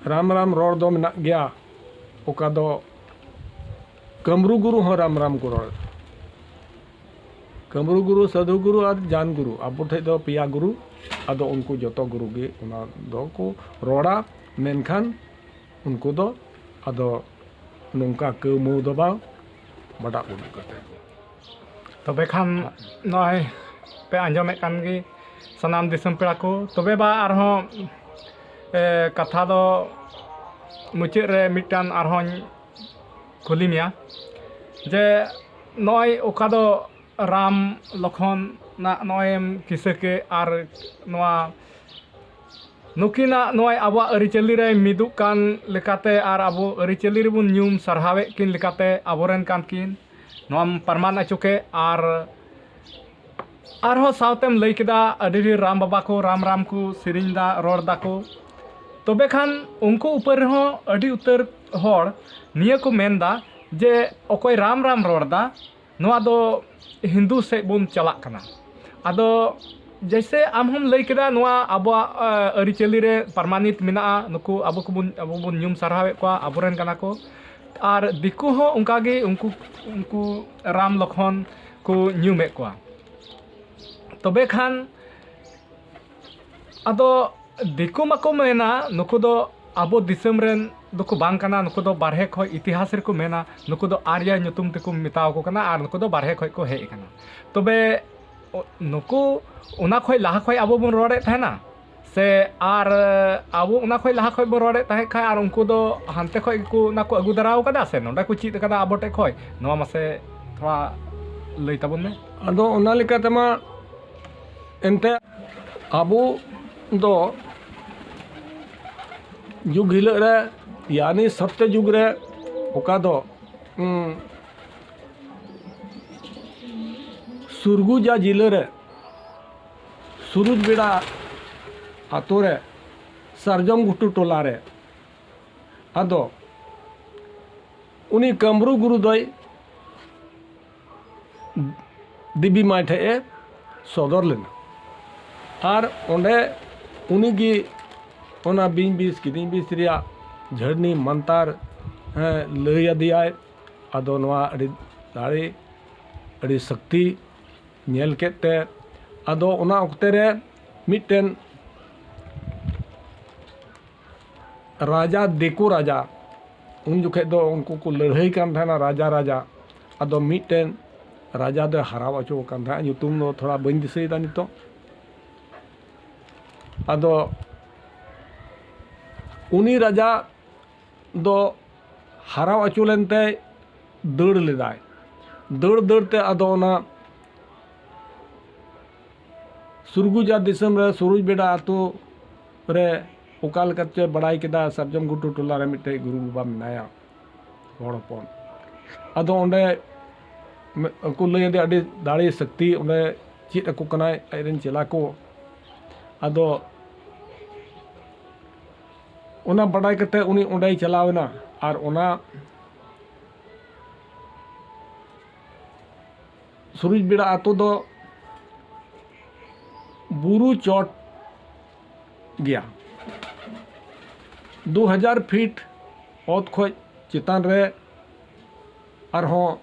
ᱨᱟᱢ ᱨᱟᱢ ᱨᱚᱲ ᱫᱚ ᱢᱮᱱᱟᱜ ᱜᱮᱭᱟ᱾ ᱚᱠᱟ ᱫᱚ ᱠᱟᱹᱢᱨᱩ ᱜᱩᱨᱩ ᱦᱚᱸ ᱨᱟᱢ ᱨᱟᱢ ᱠᱚ ᱨᱚᱲ᱾ ᱠᱟᱹᱢᱨᱩ ᱜᱩᱨᱩ, ᱥᱟᱹᱫᱷᱩ ᱜᱩᱨᱩ ᱟᱨ ᱡᱟᱱ ᱜᱩᱨᱩ, ᱟᱵᱚ ᱴᱷᱮᱡ ᱫᱚ ᱯᱮᱭᱟ ᱜᱩᱨᱩ᱾ ᱟᱫᱚ ᱩᱱᱠᱩ ᱡᱚᱛᱚ ᱜᱩᱨᱩ ᱜᱮ ᱚᱱᱟ ᱫᱚᱠᱚ ᱨᱚᱲᱟ, ᱢᱮᱱᱠᱷᱟᱱ ᱩᱱᱠᱩ ᱫᱚ ᱟᱫᱚ ᱱᱚᱝᱠᱟ ᱠᱟᱹᱣᱢᱟᱹᱣ ᱫᱚ ᱵᱟᱝ, ᱵᱟᱰᱟᱜ ᱵᱩᱰᱩᱜ ᱠᱟᱛᱮ᱾ ᱛᱚᱵᱮ ᱠᱷᱟᱱ ᱱᱚᱜᱼᱚᱭ ᱯᱮ ᱟᱸᱡᱚᱢᱮᱫ ᱠᱟᱱ ᱜᱮ ᱥᱟᱱᱟᱢ ᱫᱤᱥᱚᱢ ᱯᱮᱲᱟ ᱠᱚ, ᱛᱚᱵᱮ ᱵᱟ ᱟᱨᱦᱚᱸ ᱮ, ᱠᱟᱛᱷᱟ ᱫᱚ ᱢᱩᱪᱟᱹᱫ ᱨᱮ ᱢᱤᱫᱴᱟᱝ ᱟᱨᱦᱚᱸᱧ ᱠᱩᱞᱤ ᱢᱮᱭᱟ ᱡᱮ ᱱᱚᱜᱼᱚᱭ ᱚᱠᱟ ᱫᱚ ᱨᱟᱢ ᱞᱚᱠᱷᱚᱱᱟᱜ ᱱᱚᱜᱼᱚᱭ ᱮᱢ ᱠᱤᱥᱟᱹ ᱠᱮᱫ, ᱟᱨ ᱱᱚᱣᱟ ᱱᱩᱠᱤᱱᱟᱜ ᱱᱚᱜᱼᱚᱭ ᱟᱵᱚᱣᱟᱜ ᱟᱹᱨᱤᱪᱟᱹᱞᱤ ᱨᱮ ᱢᱤᱫᱚᱜ ᱠᱟᱱ ᱞᱮᱠᱟᱛᱮ ᱟᱨ ᱟᱵᱚ ᱟᱹᱨᱤᱪᱟᱹᱞᱤ ᱨᱮᱵᱚᱱ ᱧᱩᱢ ᱥᱟᱨᱦᱟᱣᱮᱫ ᱠᱤᱱ ᱞᱮᱠᱟᱛᱮ ᱟᱵᱚᱨᱮᱱ ᱠᱟᱱ ᱠᱤᱱ, ᱱᱚᱣᱟᱢ ᱯᱨᱚᱢᱟᱱ ᱦᱚᱪᱚ ᱠᱮᱫ᱾ ᱟᱨ ᱟᱨᱦᱚᱸ ᱥᱟᱶᱛᱮᱢ ᱞᱟᱹᱭ ᱠᱮᱫᱟ ᱟᱹᱰᱤ ᱰᱷᱮᱨ ᱨᱟᱢ ᱵᱟᱵᱟ ᱠᱚ ᱨᱟᱢ ᱨᱟᱢ ᱠᱚ ᱥᱮᱨᱮᱧ ᱫᱟ, ᱨᱚᱲ ᱫᱟᱠᱚ᱾ ᱛᱚᱵᱮ ᱠᱷᱟᱱ ᱩᱱᱠᱩ ᱩᱯᱟᱹᱨ ᱨᱮᱦᱚᱸ ᱟᱹᱰᱤ ᱩᱛᱟᱹᱨ ᱦᱚᱲ ᱱᱤᱭᱟᱹ ᱠᱚ ᱢᱮᱱᱫᱟ ᱡᱮ ᱚᱠᱚᱭ ᱨᱟᱢ ᱨᱟᱢ ᱨᱚᱲ ᱫᱟ, ᱱᱚᱣᱟ ᱫᱚ ᱦᱤᱱᱫᱩ ᱥᱮᱫ ᱵᱚᱱ ᱪᱟᱞᱟᱜ ᱠᱟᱱᱟ᱾ ᱟᱫᱚ ᱡᱮᱭᱥᱮ ᱟᱢ ᱦᱚᱢ ᱞᱟᱹᱭ ᱠᱮᱫᱟ, ᱱᱚᱣᱟ ᱟᱵᱚᱣᱟᱜ ᱟᱹᱨᱤᱪᱟᱹᱞᱤ ᱨᱮ ᱯᱨᱚᱢᱟᱱᱤᱛ ᱢᱮᱱᱟᱜᱼᱟ, ᱱᱩᱠᱩ ᱟᱵᱚ ᱠᱚᱵᱚᱱ ᱟᱵᱚ ᱵᱚᱱ ᱧᱩᱢ ᱥᱟᱨᱦᱟᱣᱮᱫ ᱠᱚᱣᱟ, ᱟᱵᱚᱨᱮᱱ ᱠᱟᱱᱟ ᱠᱚ᱾ ᱟᱨ ᱫᱤᱠᱩ ᱦᱚᱸ ᱚᱱᱠᱟᱜᱮ ᱩᱱᱠᱩ ᱩᱱᱠᱩ ᱨᱟᱢ ᱞᱚᱠᱷᱚᱱ ᱠᱚ ᱧᱩᱢᱮᱫ ᱠᱚᱣᱟ᱾ ᱛᱚᱵᱮ ᱠᱷᱟᱱ ᱟᱫᱚ ᱫᱤᱠᱩ ᱢᱟᱠᱚ ᱢᱮᱱᱟ ᱱᱩᱠᱩ ᱫᱚ ᱟᱵᱚ ᱫᱤᱥᱚᱢ ᱨᱮᱱ ᱫᱚᱠᱚ ᱵᱟᱝ ᱠᱟᱱᱟ, ᱱᱩᱠᱩ ᱫᱚ ᱵᱟᱨᱦᱮ ᱠᱷᱚᱱ, ᱤᱛᱤᱦᱟᱥ ᱨᱮᱠᱚ ᱢᱮᱱᱟ ᱱᱩᱠᱩ ᱫᱚ ᱟᱨᱭᱟ ᱧᱩᱛᱩᱢ ᱛᱮᱠᱚ ᱢᱮᱛᱟᱣ ᱠᱚ ᱠᱟᱱᱟ ᱟᱨ ᱱᱩᱠᱩ ᱫᱚ ᱵᱟᱨᱦᱮ ᱠᱷᱚᱱ ᱠᱚ ᱦᱮᱡ ᱟᱠᱟᱱᱟ᱾ ᱛᱚᱵᱮ ᱚ-, ᱱᱩᱠᱩ ᱚᱱᱟ ᱠᱷᱚᱱ ᱞᱟᱦᱟ ᱠᱷᱚᱱ ᱟᱵᱚ ᱵᱚᱱ ᱨᱚᱲᱮᱫ ᱛᱟᱦᱮᱱᱟ ᱥᱮ ᱟᱨ ᱟᱵᱚ ᱚᱱᱟ ᱠᱷᱚᱱ ᱞᱟᱦᱟ ᱠᱷᱚᱱ ᱵᱚᱱ ᱨᱚᱲᱮᱫ ᱛᱟᱦᱮᱸ ᱠᱷᱟᱱ ᱟᱨ ᱩᱱᱠᱩ ᱫᱚ ᱦᱟᱱᱛᱮ ᱠᱷᱚᱱ ᱜᱮᱠᱚ ᱚᱱᱟ ᱠᱚ ᱟᱹᱜᱩ ᱫᱟᱨᱟᱣ ᱠᱟᱫᱟ ᱥᱮ ᱱᱚᱸᱰᱮ ᱠᱚ ᱪᱮᱫ ᱟᱠᱟᱫᱟ ᱟᱵᱚ ᱴᱷᱮᱱ ᱠᱷᱚᱱ? ᱱᱚᱣᱟ ᱢᱟᱥᱮ ᱛᱷᱚᱲᱟ ᱞᱟᱹᱭ ᱛᱟᱵᱚᱱ ᱢᱮ᱾ ᱟᱫᱚ ᱚᱱᱟ ᱞᱮᱠᱟᱛᱮᱢᱟ ᱮᱱᱛᱮ ᱟᱵᱚ ᱫᱚ ᱡᱩᱜᱽ ᱦᱤᱞᱳᱜ ᱨᱮ, ᱭᱟᱱᱤ ᱥᱚᱛᱭᱚ ᱡᱩᱜᱽ ᱨᱮ, ᱚᱠᱟ ᱫᱚ, ᱩᱸ, ᱥᱩᱨᱜᱩᱡᱟ ᱡᱤᱞᱟᱹ ᱨᱮ, ᱥᱩᱨᱩᱡ ᱵᱮᱲᱟ ᱟᱛᱳ ᱨᱮ, ᱥᱟᱨᱡᱚᱢ ᱜᱷᱩᱴᱩ ᱴᱚᱞᱟ ᱨᱮ, ᱟᱫᱚ ᱩᱱᱤ ᱠᱟᱹᱢᱨᱩ ᱜᱩᱨᱩ ᱫᱚᱭ ᱫᱮᱵᱤ ᱢᱟᱭ ᱴᱷᱮᱡ ᱮ ᱥᱚᱫᱚᱨ ᱞᱮᱱᱟ᱾ ᱟᱨ ᱚᱸᱰᱮ ᱩᱱᱤᱜᱮ ᱚᱱᱟ ᱵᱤᱧ ᱵᱤᱥ ᱠᱤᱫᱤᱧ ᱵᱤᱥ ᱨᱮᱭᱟᱜ ᱡᱷᱟᱹᱨᱱᱤ ᱢᱟᱱᱛᱟᱨ, ᱦᱮᱸ, ᱞᱟᱹᱭ ᱟᱫᱮᱭᱟᱭ᱾ ᱟᱫᱚ ᱱᱚᱣᱟ ᱟᱹᱰᱤ ᱫᱟᱲᱮ, ᱟᱹᱰᱤ ᱥᱚᱠᱛᱤ ᱧᱮᱞ ᱠᱮᱫ ᱛᱮ, ᱟᱫᱚ ᱚᱱᱟ ᱚᱠᱛᱮ ᱨᱮ ᱢᱤᱫᱴᱮᱱ ᱨᱟᱡᱟ, ᱫᱤᱠᱩ ᱨᱟᱡᱟ, ᱩᱱ ᱡᱚᱠᱷᱮᱡ ᱫᱚ ᱩᱱᱠᱩ ᱠᱚ ᱞᱟᱹᱲᱦᱟᱹᱭ ᱠᱟᱱ ᱛᱟᱦᱮᱱᱟ, ᱨᱟᱡᱟ, ᱨᱟᱡᱟ᱾ ᱟᱫᱚ ᱢᱤᱫᱴᱮᱱ ᱨᱟᱡᱟ ᱫᱚᱭ ᱦᱟᱨᱟᱣ ᱦᱚᱪᱚ ᱟᱠᱟᱱ ᱛᱟᱦᱮᱸᱫ, ᱧᱩᱛᱩᱢ ᱫᱚ ᱛᱷᱚᱲᱟ ᱵᱟᱹᱧ ᱫᱤᱥᱟᱹᱭᱮᱫᱟ ᱱᱤᱛᱚᱜ᱾ ᱟᱫᱚ ᱩᱱᱤ ᱨᱟᱡᱟ ᱫᱚ ᱦᱟᱨᱟᱣ ᱦᱚᱪᱚ ᱞᱮᱱᱛᱮ ᱫᱟᱹᱲ ᱞᱮᱫᱟᱭ᱾ ᱫᱟᱹᱲ ᱫᱟᱹᱲ ᱛᱮ ᱟᱫᱚ ᱚᱱᱟ ᱥᱩᱨᱜᱩᱡᱟ ᱫᱤᱥᱚᱢ ᱨᱮ ᱥᱩᱨᱩᱡ ᱵᱮᱰᱟ ᱟᱹᱛᱩ ᱨᱮ ᱚᱠᱟ ᱞᱮᱠᱟ ᱪᱚᱭ ᱵᱟᱲᱟᱭ ᱠᱮᱫᱟ, ᱥᱟᱨᱡᱚᱢ ᱜᱷᱩᱴᱩ ᱴᱚᱞᱟ ᱨᱮ ᱢᱤᱫᱴᱮᱡ ᱜᱩᱨᱩ ᱵᱟᱵᱟ ᱢᱮᱱᱟᱭᱟ, ᱦᱚᱲ ᱦᱚᱯᱚᱱ᱾ ᱟᱫᱚ ᱚᱸᱰᱮ ᱢᱮ-, ᱠᱚ ᱞᱟᱹᱭ ᱟᱫᱮᱭᱟ ᱟᱹᱰᱤ ᱫᱟᱲᱮ ᱥᱚᱠᱛᱤ, ᱚᱸᱰᱮ ᱪᱮᱫ ᱟᱠᱚ ᱠᱟᱱᱟᱭ ᱟᱡᱨᱮᱱ ᱪᱮᱞᱟ ᱠᱚ᱾ ᱟᱫᱚ ᱚᱱᱟ ᱵᱟᱰᱟᱭ ᱠᱟᱛᱮ ᱩᱱᱤ ᱚᱸᱰᱮᱭ ᱪᱟᱞᱟᱣ ᱮᱱᱟ᱾ ᱟᱨ ᱚᱱᱟ ᱥᱩᱨᱩᱡ ᱵᱮᱲᱟ ᱟᱛᱳ ᱫᱚ ᱵᱩᱨᱩ ᱪᱚᱴ ᱜᱮᱭᱟ᱾ ᱫᱩ ᱦᱟᱡᱟᱨ ᱯᱷᱤᱴ ᱚᱛ ᱠᱷᱚᱡ ᱪᱮᱛᱟᱱ ᱨᱮ ᱟᱨᱦᱚᱸ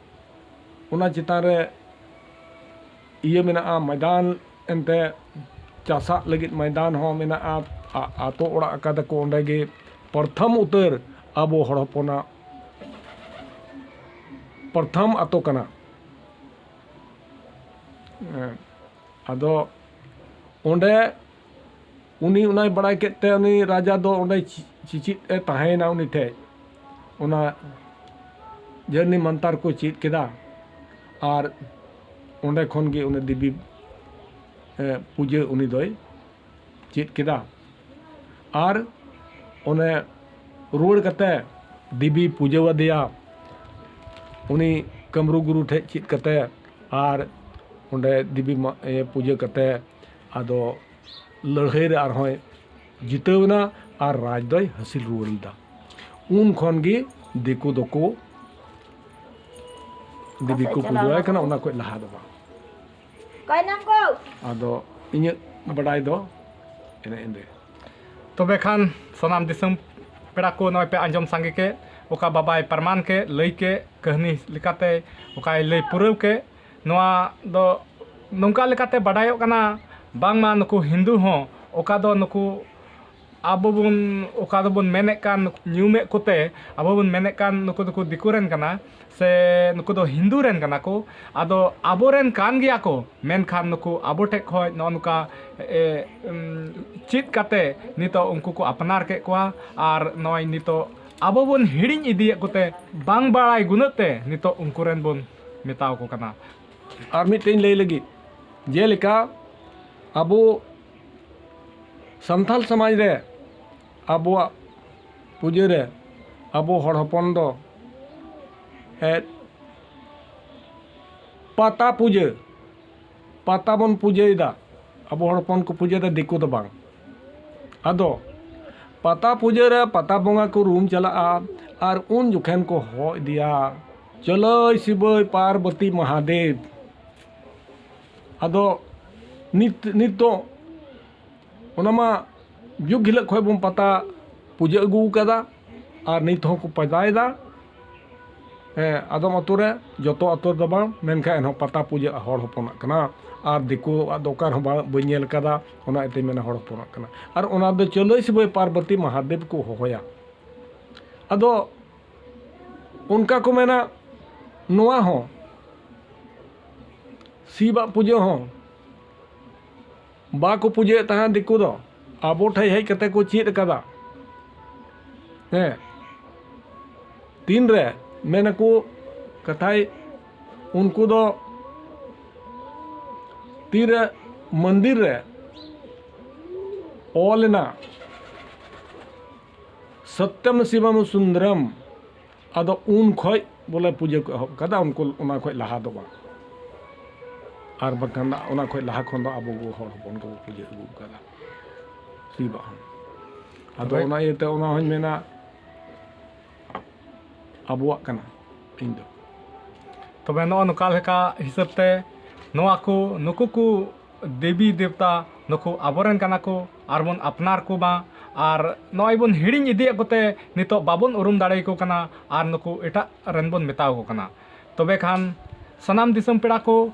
ᱚᱱᱟ ᱪᱮᱛᱟᱱ ᱨᱮ ᱤᱭᱟᱹ ᱢᱮᱱᱟᱜᱼᱟ, ᱢᱚᱭᱫᱟᱱ, ᱮᱱᱛᱮ ᱪᱟᱥᱟᱜ ᱞᱟᱹᱜᱤᱫ ᱢᱚᱭᱫᱟᱱ ᱦᱚᱸ ᱢᱮᱱᱟᱜᱼᱟ᱾ ᱟ-, ᱟᱛᱳ ᱚᱲᱟᱜ ᱟᱠᱟᱫᱟ ᱠᱚ ᱚᱸᱰᱮ ᱜᱮ᱾ ᱯᱨᱚᱛᱷᱚᱢ ᱩᱛᱟᱹᱨ ᱟᱵᱚ ᱦᱚᱲ ᱦᱚᱯᱚᱱᱟᱜ ᱯᱨᱚᱛᱷᱚᱢ ᱟᱛᱳ ᱠᱟᱱᱟ᱾ ᱦᱮᱸ, ᱟᱫᱚ ᱚᱸᱰᱮ ᱩᱱᱤ ᱚᱱᱟᱭ ᱵᱟᱲᱟᱭ ᱠᱮᱫ ᱛᱮ, ᱩᱱᱤ ᱨᱟᱡᱟ ᱫᱚ ᱚᱸᱰᱮ ᱪᱤ-, ᱪᱤᱪᱤᱫ ᱮ ᱛᱟᱦᱮᱸᱭᱮᱱᱟ ᱩᱱᱤ ᱴᱷᱮᱡ᱾ ᱚᱱᱟ ᱡᱟᱹᱨᱱᱤ ᱢᱟᱱᱛᱟᱨ ᱠᱚ ᱪᱮᱫ ᱠᱮᱫᱟ, ᱟᱨ ᱚᱸᱰᱮ ᱠᱷᱚᱱ ᱜᱮ ᱩᱱᱤ ᱫᱮᱵᱤ, ᱮ, ᱯᱩᱡᱟᱹ ᱩᱱᱤ ᱫᱚᱭ ᱪᱮᱫ ᱠᱮᱫᱟ᱾ ᱟᱨ ᱚᱱᱮ ᱨᱩᱣᱟᱹᱲ ᱠᱟᱛᱮ ᱫᱮᱵᱤ ᱯᱩᱡᱟᱹ ᱟᱫᱮᱭᱟ, ᱩᱱᱤ ᱠᱟᱹᱢᱨᱩ ᱜᱩᱨᱩ ᱴᱷᱮᱡ ᱪᱮᱫ ᱠᱟᱛᱮ, ᱟᱨ ᱚᱸᱰᱮ ᱫᱮᱵᱤ ᱢᱟ-, ᱤᱭᱟᱹ, ᱯᱩᱡᱟᱹ ᱠᱟᱛᱮ ᱟᱫᱚ ᱞᱟᱹᱲᱦᱟᱹᱭ ᱨᱮ ᱟᱨᱦᱚᱸᱭ ᱡᱤᱛᱟᱹᱣ ᱮᱱᱟ ᱟᱨ ᱨᱟᱡᱽ ᱫᱚᱭ ᱦᱟᱹᱥᱤᱞ ᱨᱩᱣᱟᱹᱲ ᱞᱮᱫᱟ᱾ ᱩᱱ ᱠᱷᱚᱱ ᱜᱮ ᱫᱤᱠᱩ ᱫᱚᱠᱚ, ᱫᱮᱵᱤ ᱠᱚ ᱯᱩᱡᱟᱹᱣᱟᱭ ᱠᱟᱱᱟ, ᱚᱱᱟ ᱠᱷᱚᱡ ᱞᱟᱦᱟ ᱫᱚ ᱵᱟᱝ᱾ ᱟᱫᱚ ᱤᱧᱟᱹᱜ ᱵᱟᱰᱟᱭ ᱫᱚ ᱮᱱᱮ ᱮᱱᱮ᱾ ᱛᱚᱵᱮ ᱠᱷᱟᱱ ᱥᱟᱱᱟᱢ ᱫᱤᱥᱚᱢ ᱯᱮᱲᱟ ᱠᱚ ᱱᱚᱜᱼᱚᱭ ᱯᱮ ᱟᱸᱡᱚᱢ ᱥᱟᱸᱜᱮ ᱠᱮᱫ, ᱚᱠᱟ ᱵᱟᱵᱟᱭ ᱯᱨᱚᱢᱟᱱ ᱠᱮᱫ, ᱞᱟᱹᱭ ᱠᱮᱫ, ᱠᱟᱹᱦᱱᱤ ᱞᱮᱠᱟᱛᱮ ᱚᱠᱟᱭ ᱞᱟᱹᱭ ᱯᱩᱨᱟᱹᱣ ᱠᱮᱫ, ᱱᱚᱣᱟ ᱫᱚ ᱱᱚᱝᱠᱟ ᱞᱮᱠᱟᱛᱮ ᱵᱟᱰᱟᱭᱚᱜ ᱠᱟᱱᱟ, ᱵᱟᱝᱢᱟ ᱱᱩᱠᱩ ᱦᱤᱱᱫᱩ ᱦᱚᱸ ᱚᱠᱟ ᱫᱚ ᱱᱩᱠᱩ ᱟᱵᱚ ᱵᱚᱱ, ᱚᱠᱟ ᱫᱚᱵᱚᱱ ᱢᱮᱱᱮᱫ ᱠᱟᱱ, ᱧᱩᱢᱮᱫ ᱠᱚᱛᱮ ᱟᱵᱚ ᱵᱚᱱ ᱢᱮᱱᱮᱫ ᱠᱟᱱ ᱱᱩᱠᱩ ᱫᱚᱠᱚ ᱫᱤᱠᱩ ᱨᱮᱱ ᱠᱟᱱᱟ ᱥᱮ ᱱᱩᱠᱩ ᱫᱚ ᱦᱤᱱᱫᱩ ᱨᱮᱱ ᱠᱟᱱᱟ ᱠᱚ, ᱟᱫᱚ ᱟᱵᱚᱨᱮᱱ ᱠᱟᱱ ᱜᱮᱭᱟ ᱠᱚ, ᱢᱮᱱᱠᱷᱟᱱ ᱱᱩᱠᱩ ᱟᱵᱚ ᱴᱷᱮᱡ ᱠᱷᱚᱡ ᱱᱚᱜᱼᱚ ᱱᱚᱝᱠᱟ, ᱮ, ᱩᱢ, ᱪᱮᱫ ᱠᱟᱛᱮ ᱱᱤᱛᱚᱜ ᱩᱱᱠᱩ ᱠᱚ ᱟᱯᱱᱟᱨ ᱠᱮᱫ ᱠᱚᱣᱟ ᱟᱨ ᱱᱚᱜᱼᱚᱭ ᱱᱤᱛᱚᱜ ᱟᱵᱚ ᱵᱚᱱ ᱦᱤᱲᱤᱧ ᱤᱫᱤᱭᱮᱫ ᱠᱚᱛᱮ, ᱵᱟᱝ ᱵᱟᱲᱟᱭ ᱜᱩᱱᱟᱹᱜ ᱛᱮ ᱱᱤᱛᱚᱜ ᱩᱱᱠᱩ ᱨᱮᱱ ᱵᱚᱱ ᱢᱮᱛᱟᱣ ᱠᱚ ᱠᱟᱱᱟ᱾ ᱟᱨ ᱢᱤᱫᱴᱮᱱ ᱞᱟᱹᱭ ᱞᱟᱹᱜᱤᱫ, ᱡᱮᱞᱮᱠᱟ ᱟᱵᱚ ᱥᱟᱱᱛᱟᱞ ᱥᱚᱢᱟᱡᱽ ᱨᱮ ᱟᱵᱚᱣᱟᱜ ᱯᱩᱡᱟᱹ ᱨᱮ ᱟᱵᱚ ᱦᱚᱲ ᱦᱚᱯᱚᱱ ᱫᱚ, ᱮ, ᱯᱟᱛᱟ ᱯᱩᱡᱟᱹ, ᱯᱟᱛᱟ ᱵᱚᱱ ᱯᱩᱡᱟᱹᱭᱮᱫᱟ᱾ ᱟᱵᱚ ᱦᱚᱲ ᱦᱚᱯᱚᱱ ᱠᱚ ᱯᱩᱡᱟᱹᱭᱮᱫᱟ, ᱫᱤᱠᱩ ᱫᱚ ᱵᱟᱝ᱾ ᱟᱫᱚ ᱯᱟᱛᱟ ᱯᱩᱡᱟᱹ ᱨᱮ ᱯᱟᱛᱟ ᱵᱚᱸᱜᱟ ᱠᱚ ᱨᱩᱢ ᱪᱟᱞᱟᱜᱼᱟ, ᱟᱨ ᱩᱱ ᱡᱚᱠᱷᱮᱱ ᱠᱚ ᱦᱚᱦᱚ ᱤᱫᱤᱭᱟ, "ᱪᱚᱞᱚᱭ ᱥᱤᱵᱟᱹᱭ ᱯᱟᱨᱵᱚᱛᱤ ᱢᱟᱦᱟᱫᱮᱵ᱾" ᱟᱫᱚ ᱱᱤᱛ ᱱᱤᱛ ᱫᱚ ᱚᱱᱟ ᱢᱟ ᱡᱩᱜᱽ ᱦᱤᱞᱳᱜ ᱠᱷᱚᱱ ᱵᱚᱱ ᱯᱟᱛᱟ ᱯᱩᱡᱟᱹ ᱟᱹᱜᱩ ᱟᱠᱟᱫᱟ, ᱟᱨ ᱱᱤᱛ ᱦᱚᱸᱠᱚ ᱯᱟᱛᱟᱭᱮᱫᱟ᱾ ᱦᱮᱸ, ᱟᱫᱚᱢ ᱟᱛᱳ ᱨᱮ, ᱡᱚᱛᱚ ᱟᱛᱳ ᱨᱮᱫᱚ ᱵᱟᱝ, ᱢᱮᱱᱠᱷᱟᱱ ᱮᱱᱦᱚᱸ ᱯᱟᱛᱟ ᱯᱩᱡᱟᱹ ᱦᱚᱲ ᱦᱚᱯᱚᱱᱟᱜ ᱠᱟᱱᱟ᱾ ᱟᱨ ᱫᱤᱠᱩᱣᱟᱜ ᱫᱚ ᱚᱠᱟ ᱨᱮᱦᱚᱸ ᱵᱟᱝ, ᱵᱟᱹᱧ ᱧᱮᱞ ᱟᱠᱟᱫᱟ, ᱚᱱᱟ ᱤᱭᱟᱹᱛᱮᱧ ᱢᱮᱱᱟ ᱦᱚᱲ ᱦᱚᱯᱚᱱᱟᱜ ᱠᱟᱱᱟ᱾ ᱟᱨ ᱚᱱᱟ ᱫᱚ ᱪᱟᱹᱞᱟᱹᱭ ᱥᱤᱵᱟᱹᱭ ᱯᱟᱨᱵᱚᱛᱤ ᱢᱟᱦᱟᱫᱮᱵ ᱠᱚ ᱦᱚᱦᱚᱭᱟ᱾ ᱟᱫᱚ ᱚᱱᱠᱟ ᱠᱚ ᱢᱮᱱᱟ, ᱱᱚᱣᱟ ᱦᱚᱸ ᱥᱤᱵᱟᱜ ᱯᱩᱡᱟᱹ ᱦᱚᱸ ᱵᱟᱠᱚ ᱯᱩᱡᱟᱹᱭᱮᱫ ᱛᱟᱦᱮᱸᱫ ᱫᱤᱠᱩ ᱫᱚ, ᱟᱵᱚ ᱴᱷᱮᱡ ᱦᱮᱡ ᱠᱟᱛᱮ ᱠᱚ ᱪᱮᱫ ᱟᱠᱟᱫᱟ᱾ ᱦᱮᱸ, ᱛᱤᱱᱨᱮ ᱢᱮᱱᱟᱠᱚ ᱠᱟᱛᱷᱟᱭ, ᱩᱱᱠᱩ ᱫᱚ ᱛᱤᱨᱮ ᱢᱚᱱᱫᱤᱨ ᱨᱮ ᱚᱞ ᱮᱱᱟ ᱥᱚᱛᱭᱚᱢ ᱥᱤᱵᱚᱢ ᱥᱩᱱᱫᱚᱨᱚᱢ, ᱟᱫᱚ ᱩᱱ ᱠᱷᱚᱡ ᱵᱚᱞᱮ ᱯᱩᱡᱟᱹ ᱠᱚ ᱮᱦᱚᱵ ᱠᱟᱫᱟ, ᱩᱱᱠᱩ ᱚᱱᱟ ᱠᱷᱚᱡ ᱞᱟᱦᱟ ᱫᱚ ᱵᱟᱝ᱾ ᱟᱨ ᱵᱟᱝᱠᱷᱟᱱ ᱫᱚ ᱚᱱᱟ ᱠᱷᱚᱡ ᱞᱟᱦᱟ ᱠᱷᱚᱱ ᱫᱚ ᱟᱵᱚ ᱠᱚ ᱦᱚᱲ ᱦᱚᱯᱚᱱ ᱠᱚᱵᱚ ᱯᱩᱡᱟᱹ ᱟᱹᱜᱩ ᱠᱟᱫᱟ ᱥᱤᱵᱟᱜ ᱦᱚᱸ᱾ ᱟᱫᱚ ᱛᱚᱵᱮ ᱚᱱᱟ ᱤᱭᱟᱹᱛᱮ ᱚᱱᱟ ᱦᱚᱸᱧ ᱢᱮᱱᱟ ᱟᱵᱚᱣᱟᱜ ᱠᱟᱱᱟ ᱤᱧ ᱫᱚ᱾ ᱛᱚᱵᱮ ᱱᱚᱜᱼᱚ ᱱᱚᱝᱠᱟ ᱞᱮᱠᱟ ᱦᱤᱥᱟᱹᱵ ᱛᱮ ᱱᱚᱣᱟ ᱠᱚ, ᱱᱩᱠᱩ ᱠᱚ ᱫᱮᱵᱤ ᱫᱮᱵᱛᱟ ᱱᱩᱠᱩ ᱟᱵᱚᱨᱮᱱ ᱠᱟᱱᱟ ᱠᱚ, ᱟᱨ ᱵᱚᱱ ᱟᱯᱱᱟᱨ ᱠᱚ ᱢᱟ, ᱟᱨ ᱱᱚᱜᱼᱚᱭ ᱵᱚᱱ ᱦᱤᱲᱤᱧ ᱤᱫᱤᱭᱮᱫ ᱠᱚᱛᱮ ᱱᱤᱛᱚᱜ ᱵᱟᱵᱚᱱ ᱩᱨᱩᱢ ᱫᱟᱲᱮᱭᱟᱠᱚ ᱠᱟᱱᱟ, ᱟᱨ ᱱᱩᱠᱩ ᱮᱴᱟᱜ ᱨᱮᱱ ᱵᱚᱱ ᱢᱮᱛᱟᱣ ᱠᱚ ᱠᱟᱱᱟ᱾ ᱛᱚᱵᱮ ᱠᱷᱟᱱ ᱥᱟᱱᱟᱢ ᱫᱤᱥᱚᱢ ᱯᱮᱲᱟ ᱠᱚ,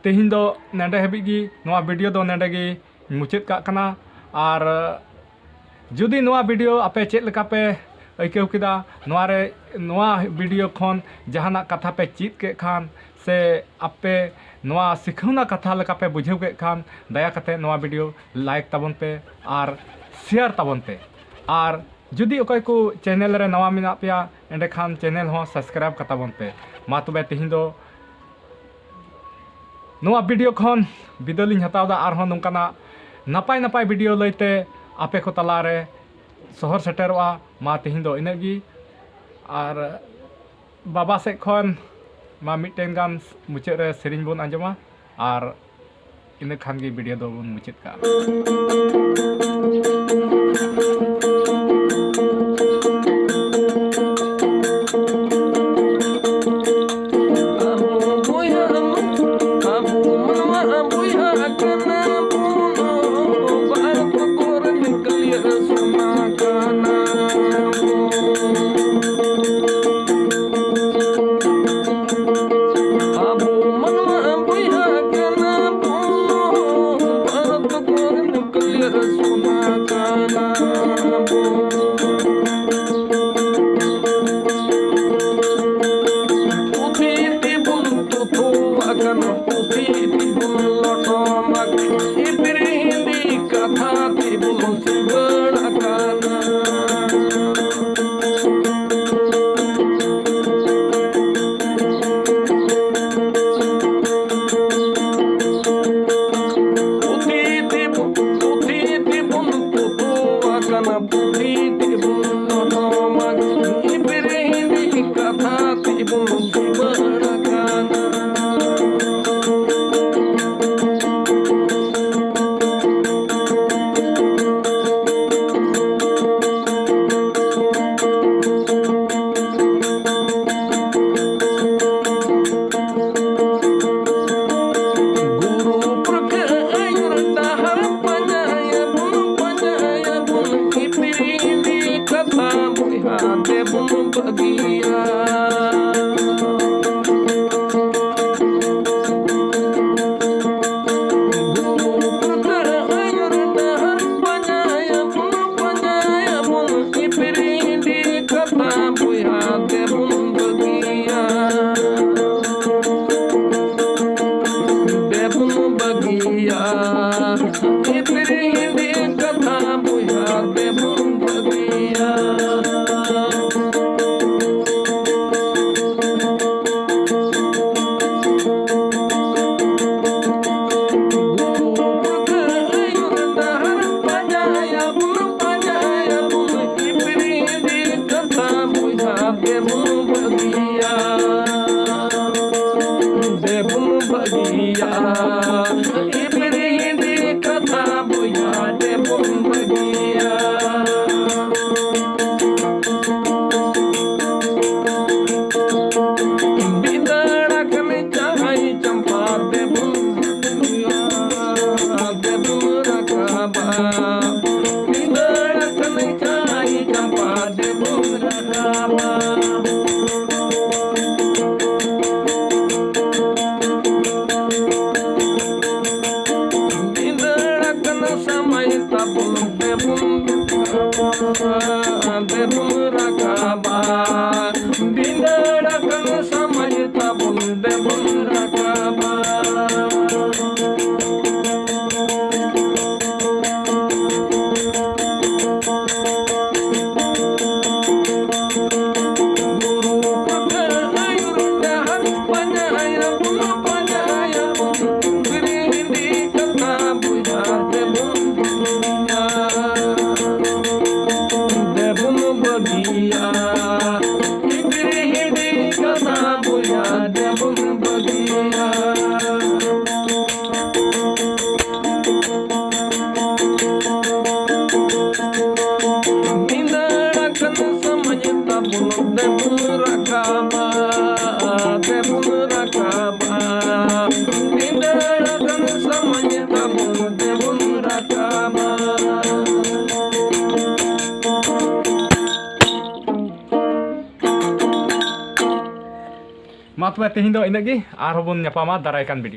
ᱛᱮᱦᱮᱧ ᱫᱚ ᱱᱮᱰᱮ ᱦᱟᱹᱵᱤᱡ ᱜᱮ, ᱱᱚᱣᱟ ᱵᱷᱤᱰᱤᱭᱳ ᱫᱚ ᱱᱮᱰᱮ ᱜᱮ ᱢᱩᱪᱟᱹᱫ ᱠᱟᱜ ᱠᱟᱱᱟ᱾ ᱟᱨ ᱡᱩᱫᱤ ᱱᱚᱣᱟ ᱵᱷᱤᱰᱤᱭᱳ ᱟᱯᱮ ᱪᱮᱫ ᱞᱮᱠᱟ ᱯᱮ ᱟᱹᱭᱠᱟᱹᱣ ᱠᱮᱫᱟ, ᱱᱚᱣᱟ ᱨᱮ, ᱱᱚᱣᱟ ᱵᱷᱤᱰᱤᱭᱳ ᱠᱷᱚᱱ ᱡᱟᱦᱟᱱᱟᱜ ᱠᱟᱛᱷᱟ ᱯᱮ ᱪᱮᱫ ᱠᱮᱫ ᱠᱷᱟᱱ, ᱥᱮ ᱟᱯᱮ ᱱᱚᱣᱟ ᱥᱤᱠᱷᱟᱹᱣᱱᱟ ᱠᱟᱛᱷᱟ ᱞᱮᱠᱟ ᱯᱮ ᱵᱩᱡᱷᱟᱹᱣ ᱠᱮᱫ ᱠᱷᱟᱱ, ᱫᱟᱭᱟ ᱠᱟᱛᱮ ᱱᱚᱣᱟ ᱵᱷᱤᱰᱤᱭᱳ ᱞᱟᱭᱤᱠ ᱛᱟᱵᱚᱱ ᱯᱮ ᱟᱨ ᱥᱮᱭᱟᱨ ᱛᱟᱵᱚᱱ ᱯᱮ᱾ ᱟᱨ ᱡᱩᱫᱤ ᱚᱠᱚᱭ ᱠᱚ ᱪᱮᱱᱮᱞ ᱨᱮ ᱱᱟᱣᱟ ᱢᱮᱱᱟᱜ ᱯᱮᱭᱟ, ᱮᱸᱰᱮᱠᱷᱟᱱ ᱪᱮᱱᱮᱞ ᱦᱚᱸ ᱥᱟᱵᱥᱠᱨᱟᱭᱤᱵᱽ ᱠᱟᱛᱟ ᱵᱚᱱ ᱯᱮ᱾ ᱢᱟ ᱛᱚᱵᱮ ᱛᱮᱦᱮᱧ ᱫᱚ ᱱᱚᱣᱟ ᱵᱷᱤᱰᱤᱭᱳ ᱠᱷᱚᱱ ᱵᱤᱫᱟᱹᱞᱤᱧ ᱦᱟᱛᱟᱣ ᱮᱫᱟ᱾ ᱟᱨᱦᱚᱸ ᱱᱚᱝᱠᱟᱱᱟᱜ ᱱᱟᱯᱟᱭ ᱱᱟᱯᱟᱭ ᱵᱷᱤᱰᱤᱭᱳ ᱞᱟᱹᱭᱛᱮ ᱟᱯᱮ ᱠᱚ ᱛᱟᱞᱟᱨᱮ ᱥᱚᱦᱚᱨ ᱥᱮᱴᱮᱨᱚᱜᱼᱟ᱾ ᱢᱟ ᱛᱮᱦᱮᱧ ᱫᱚ ᱤᱱᱟᱹᱜ ᱜᱮ᱾ ᱟᱨ ᱵᱟᱵᱟ ᱥᱮᱫ ᱠᱷᱚᱱ ᱢᱟ ᱢᱤᱫᱴᱮᱱ ᱜᱟᱱ ᱢᱩᱪᱟᱹᱫ ᱨᱮ ᱥᱮᱨᱮᱧ ᱵᱚᱱ ᱟᱸᱡᱚᱢᱟ, ᱟᱨ ᱤᱱᱟᱹ ᱠᱷᱟᱱ ᱜᱮ ᱵᱷᱤᱰᱤᱭᱳ ᱫᱚᱵᱚᱱ ᱢᱩᱪᱟᱹᱫ ᱠᱟᱜᱼᱟ᱾ ᱠᱟᱱᱟ ᱯᱩᱛᱷᱤ ᱛᱮᱵᱚᱱ ᱞᱚᱴᱚᱢ ᱟᱠᱟᱱᱟ, ᱤᱯᱤᱨ ᱦᱤᱱᱫᱤ ᱠᱟᱛᱷᱟ ᱛᱮᱵᱚᱱ ᱥᱤᱵᱟᱹᱲ ᱟᱠᱟᱱᱟ᱾ ᱯᱩᱛᱷᱤ ᱛᱮᱵᱚᱱ, ᱯᱩᱛᱷᱤ ᱛᱮᱵᱚᱱ ᱯᱩᱛᱩ ᱟᱠᱟᱱᱟ, ᱯᱩᱛᱷᱤ ᱛᱮᱵᱚᱱ ᱞᱚᱴᱚᱢ ᱟᱠᱟᱱᱟ, ᱤᱯᱤᱨ ᱦᱤᱱᱫᱤ ᱠᱟᱛᱷᱟ ᱛᱮᱵᱚᱱ ᱥᱤᱵᱟᱹᱲ ᱟᱠᱟᱱᱟ᱾ ᱜᱩᱨᱩ ᱯᱟᱹᱨᱠᱷᱟᱹ ᱟᱹᱭᱩᱨ ᱰᱟᱦᱟᱨ ᱯᱟᱸᱡᱟᱭᱟᱵᱚᱱ, ᱯᱟᱸᱡᱟᱭᱟᱵᱚᱱ, ᱤᱯᱤᱨ ᱦᱤᱱᱫᱤ ᱠᱟᱛᱷᱟ ᱵᱚᱭᱦᱟ ᱛᱮᱵᱚᱱ ᱵᱟᱹᱜᱤᱭᱟ᱾ ᱜᱩᱨᱩ ᱯᱟᱹᱨᱠᱷᱟᱹ ᱟᱹᱭᱩᱨ ᱰᱟᱦᱟᱨ ᱯᱟᱸᱡᱟᱭᱟᱵᱚᱱ, ᱯᱟᱸᱡᱟᱭᱟᱵᱚᱱ, ᱤᱯᱤᱨ ᱦᱤᱱᱫᱤ ᱠᱟᱛᱷᱟ ᱵᱚᱭᱦᱟ ᱛᱮᱵᱚᱱ ᱵᱟᱹᱜᱤᱭᱟ᱾ ᱫᱮᱵᱚᱱ ᱵᱟᱹᱜᱤᱭᱟ, ᱤᱯᱤᱨ ᱦᱤᱱᱫᱤ ᱠᱟᱛᱷᱟ ᱵᱚᱭᱦᱟ ᱫᱮᱵᱚᱱ ᱵᱟᱹᱜᱤᱭᱟ᱾ ᱜᱩᱨᱩ ᱯᱟᱹᱨᱠᱷᱟᱹ ᱟᱹᱭᱩᱨ ᱰᱟᱦᱟᱨ ᱯᱟᱸᱡᱟᱭᱟᱵᱚᱱ, ᱯᱟᱸᱡᱟᱭᱟᱵᱚᱱ, ᱤᱯᱤᱨ ᱦᱤᱱᱫᱤ ᱠᱟᱛᱷᱟ ᱵᱚᱭᱦᱟ ᱫᱮᱵᱚᱱ ᱵᱟᱹᱜᱤᱭᱟ᱾ ᱫᱮᱵᱚᱱ ᱵᱟᱹᱜᱤᱭᱟ, ᱤᱯᱤᱨ ᱦᱤᱱᱫᱤ ᱠᱟᱛᱷᱟ ᱵᱚᱭᱦᱟ ᱫᱮᱵᱚᱱ ᱵᱟᱹᱜᱤᱭᱟ᱾ ᱵᱤᱫᱟᱹᱲ ᱟᱠᱟᱱ ᱡᱟᱦᱟᱸᱭ ᱪᱟᱢᱯᱟ ᱫᱮᱵᱚᱱ ᱵᱟᱹᱜᱤᱭᱟ, ᱫᱮᱵᱚᱱ ᱨᱟᱠᱟᱵᱟ᱾ ᱵᱤᱫᱟᱹᱲ ᱟᱠᱟᱱ ᱡᱟᱦᱟᱸᱭ ᱪᱟᱢᱯᱟ ᱫᱮᱵᱚᱱ ᱨᱟᱠᱟᱵᱟ᱾ ᱛᱮᱦᱮᱧ ᱫᱚ ᱤᱱᱟᱹᱜ ᱜᱮ, ᱟᱨᱦᱚᱸ ᱵᱚᱱ ᱧᱟᱯᱟᱢᱟ ᱫᱟᱨᱟᱭ ᱠᱟᱱ video᱾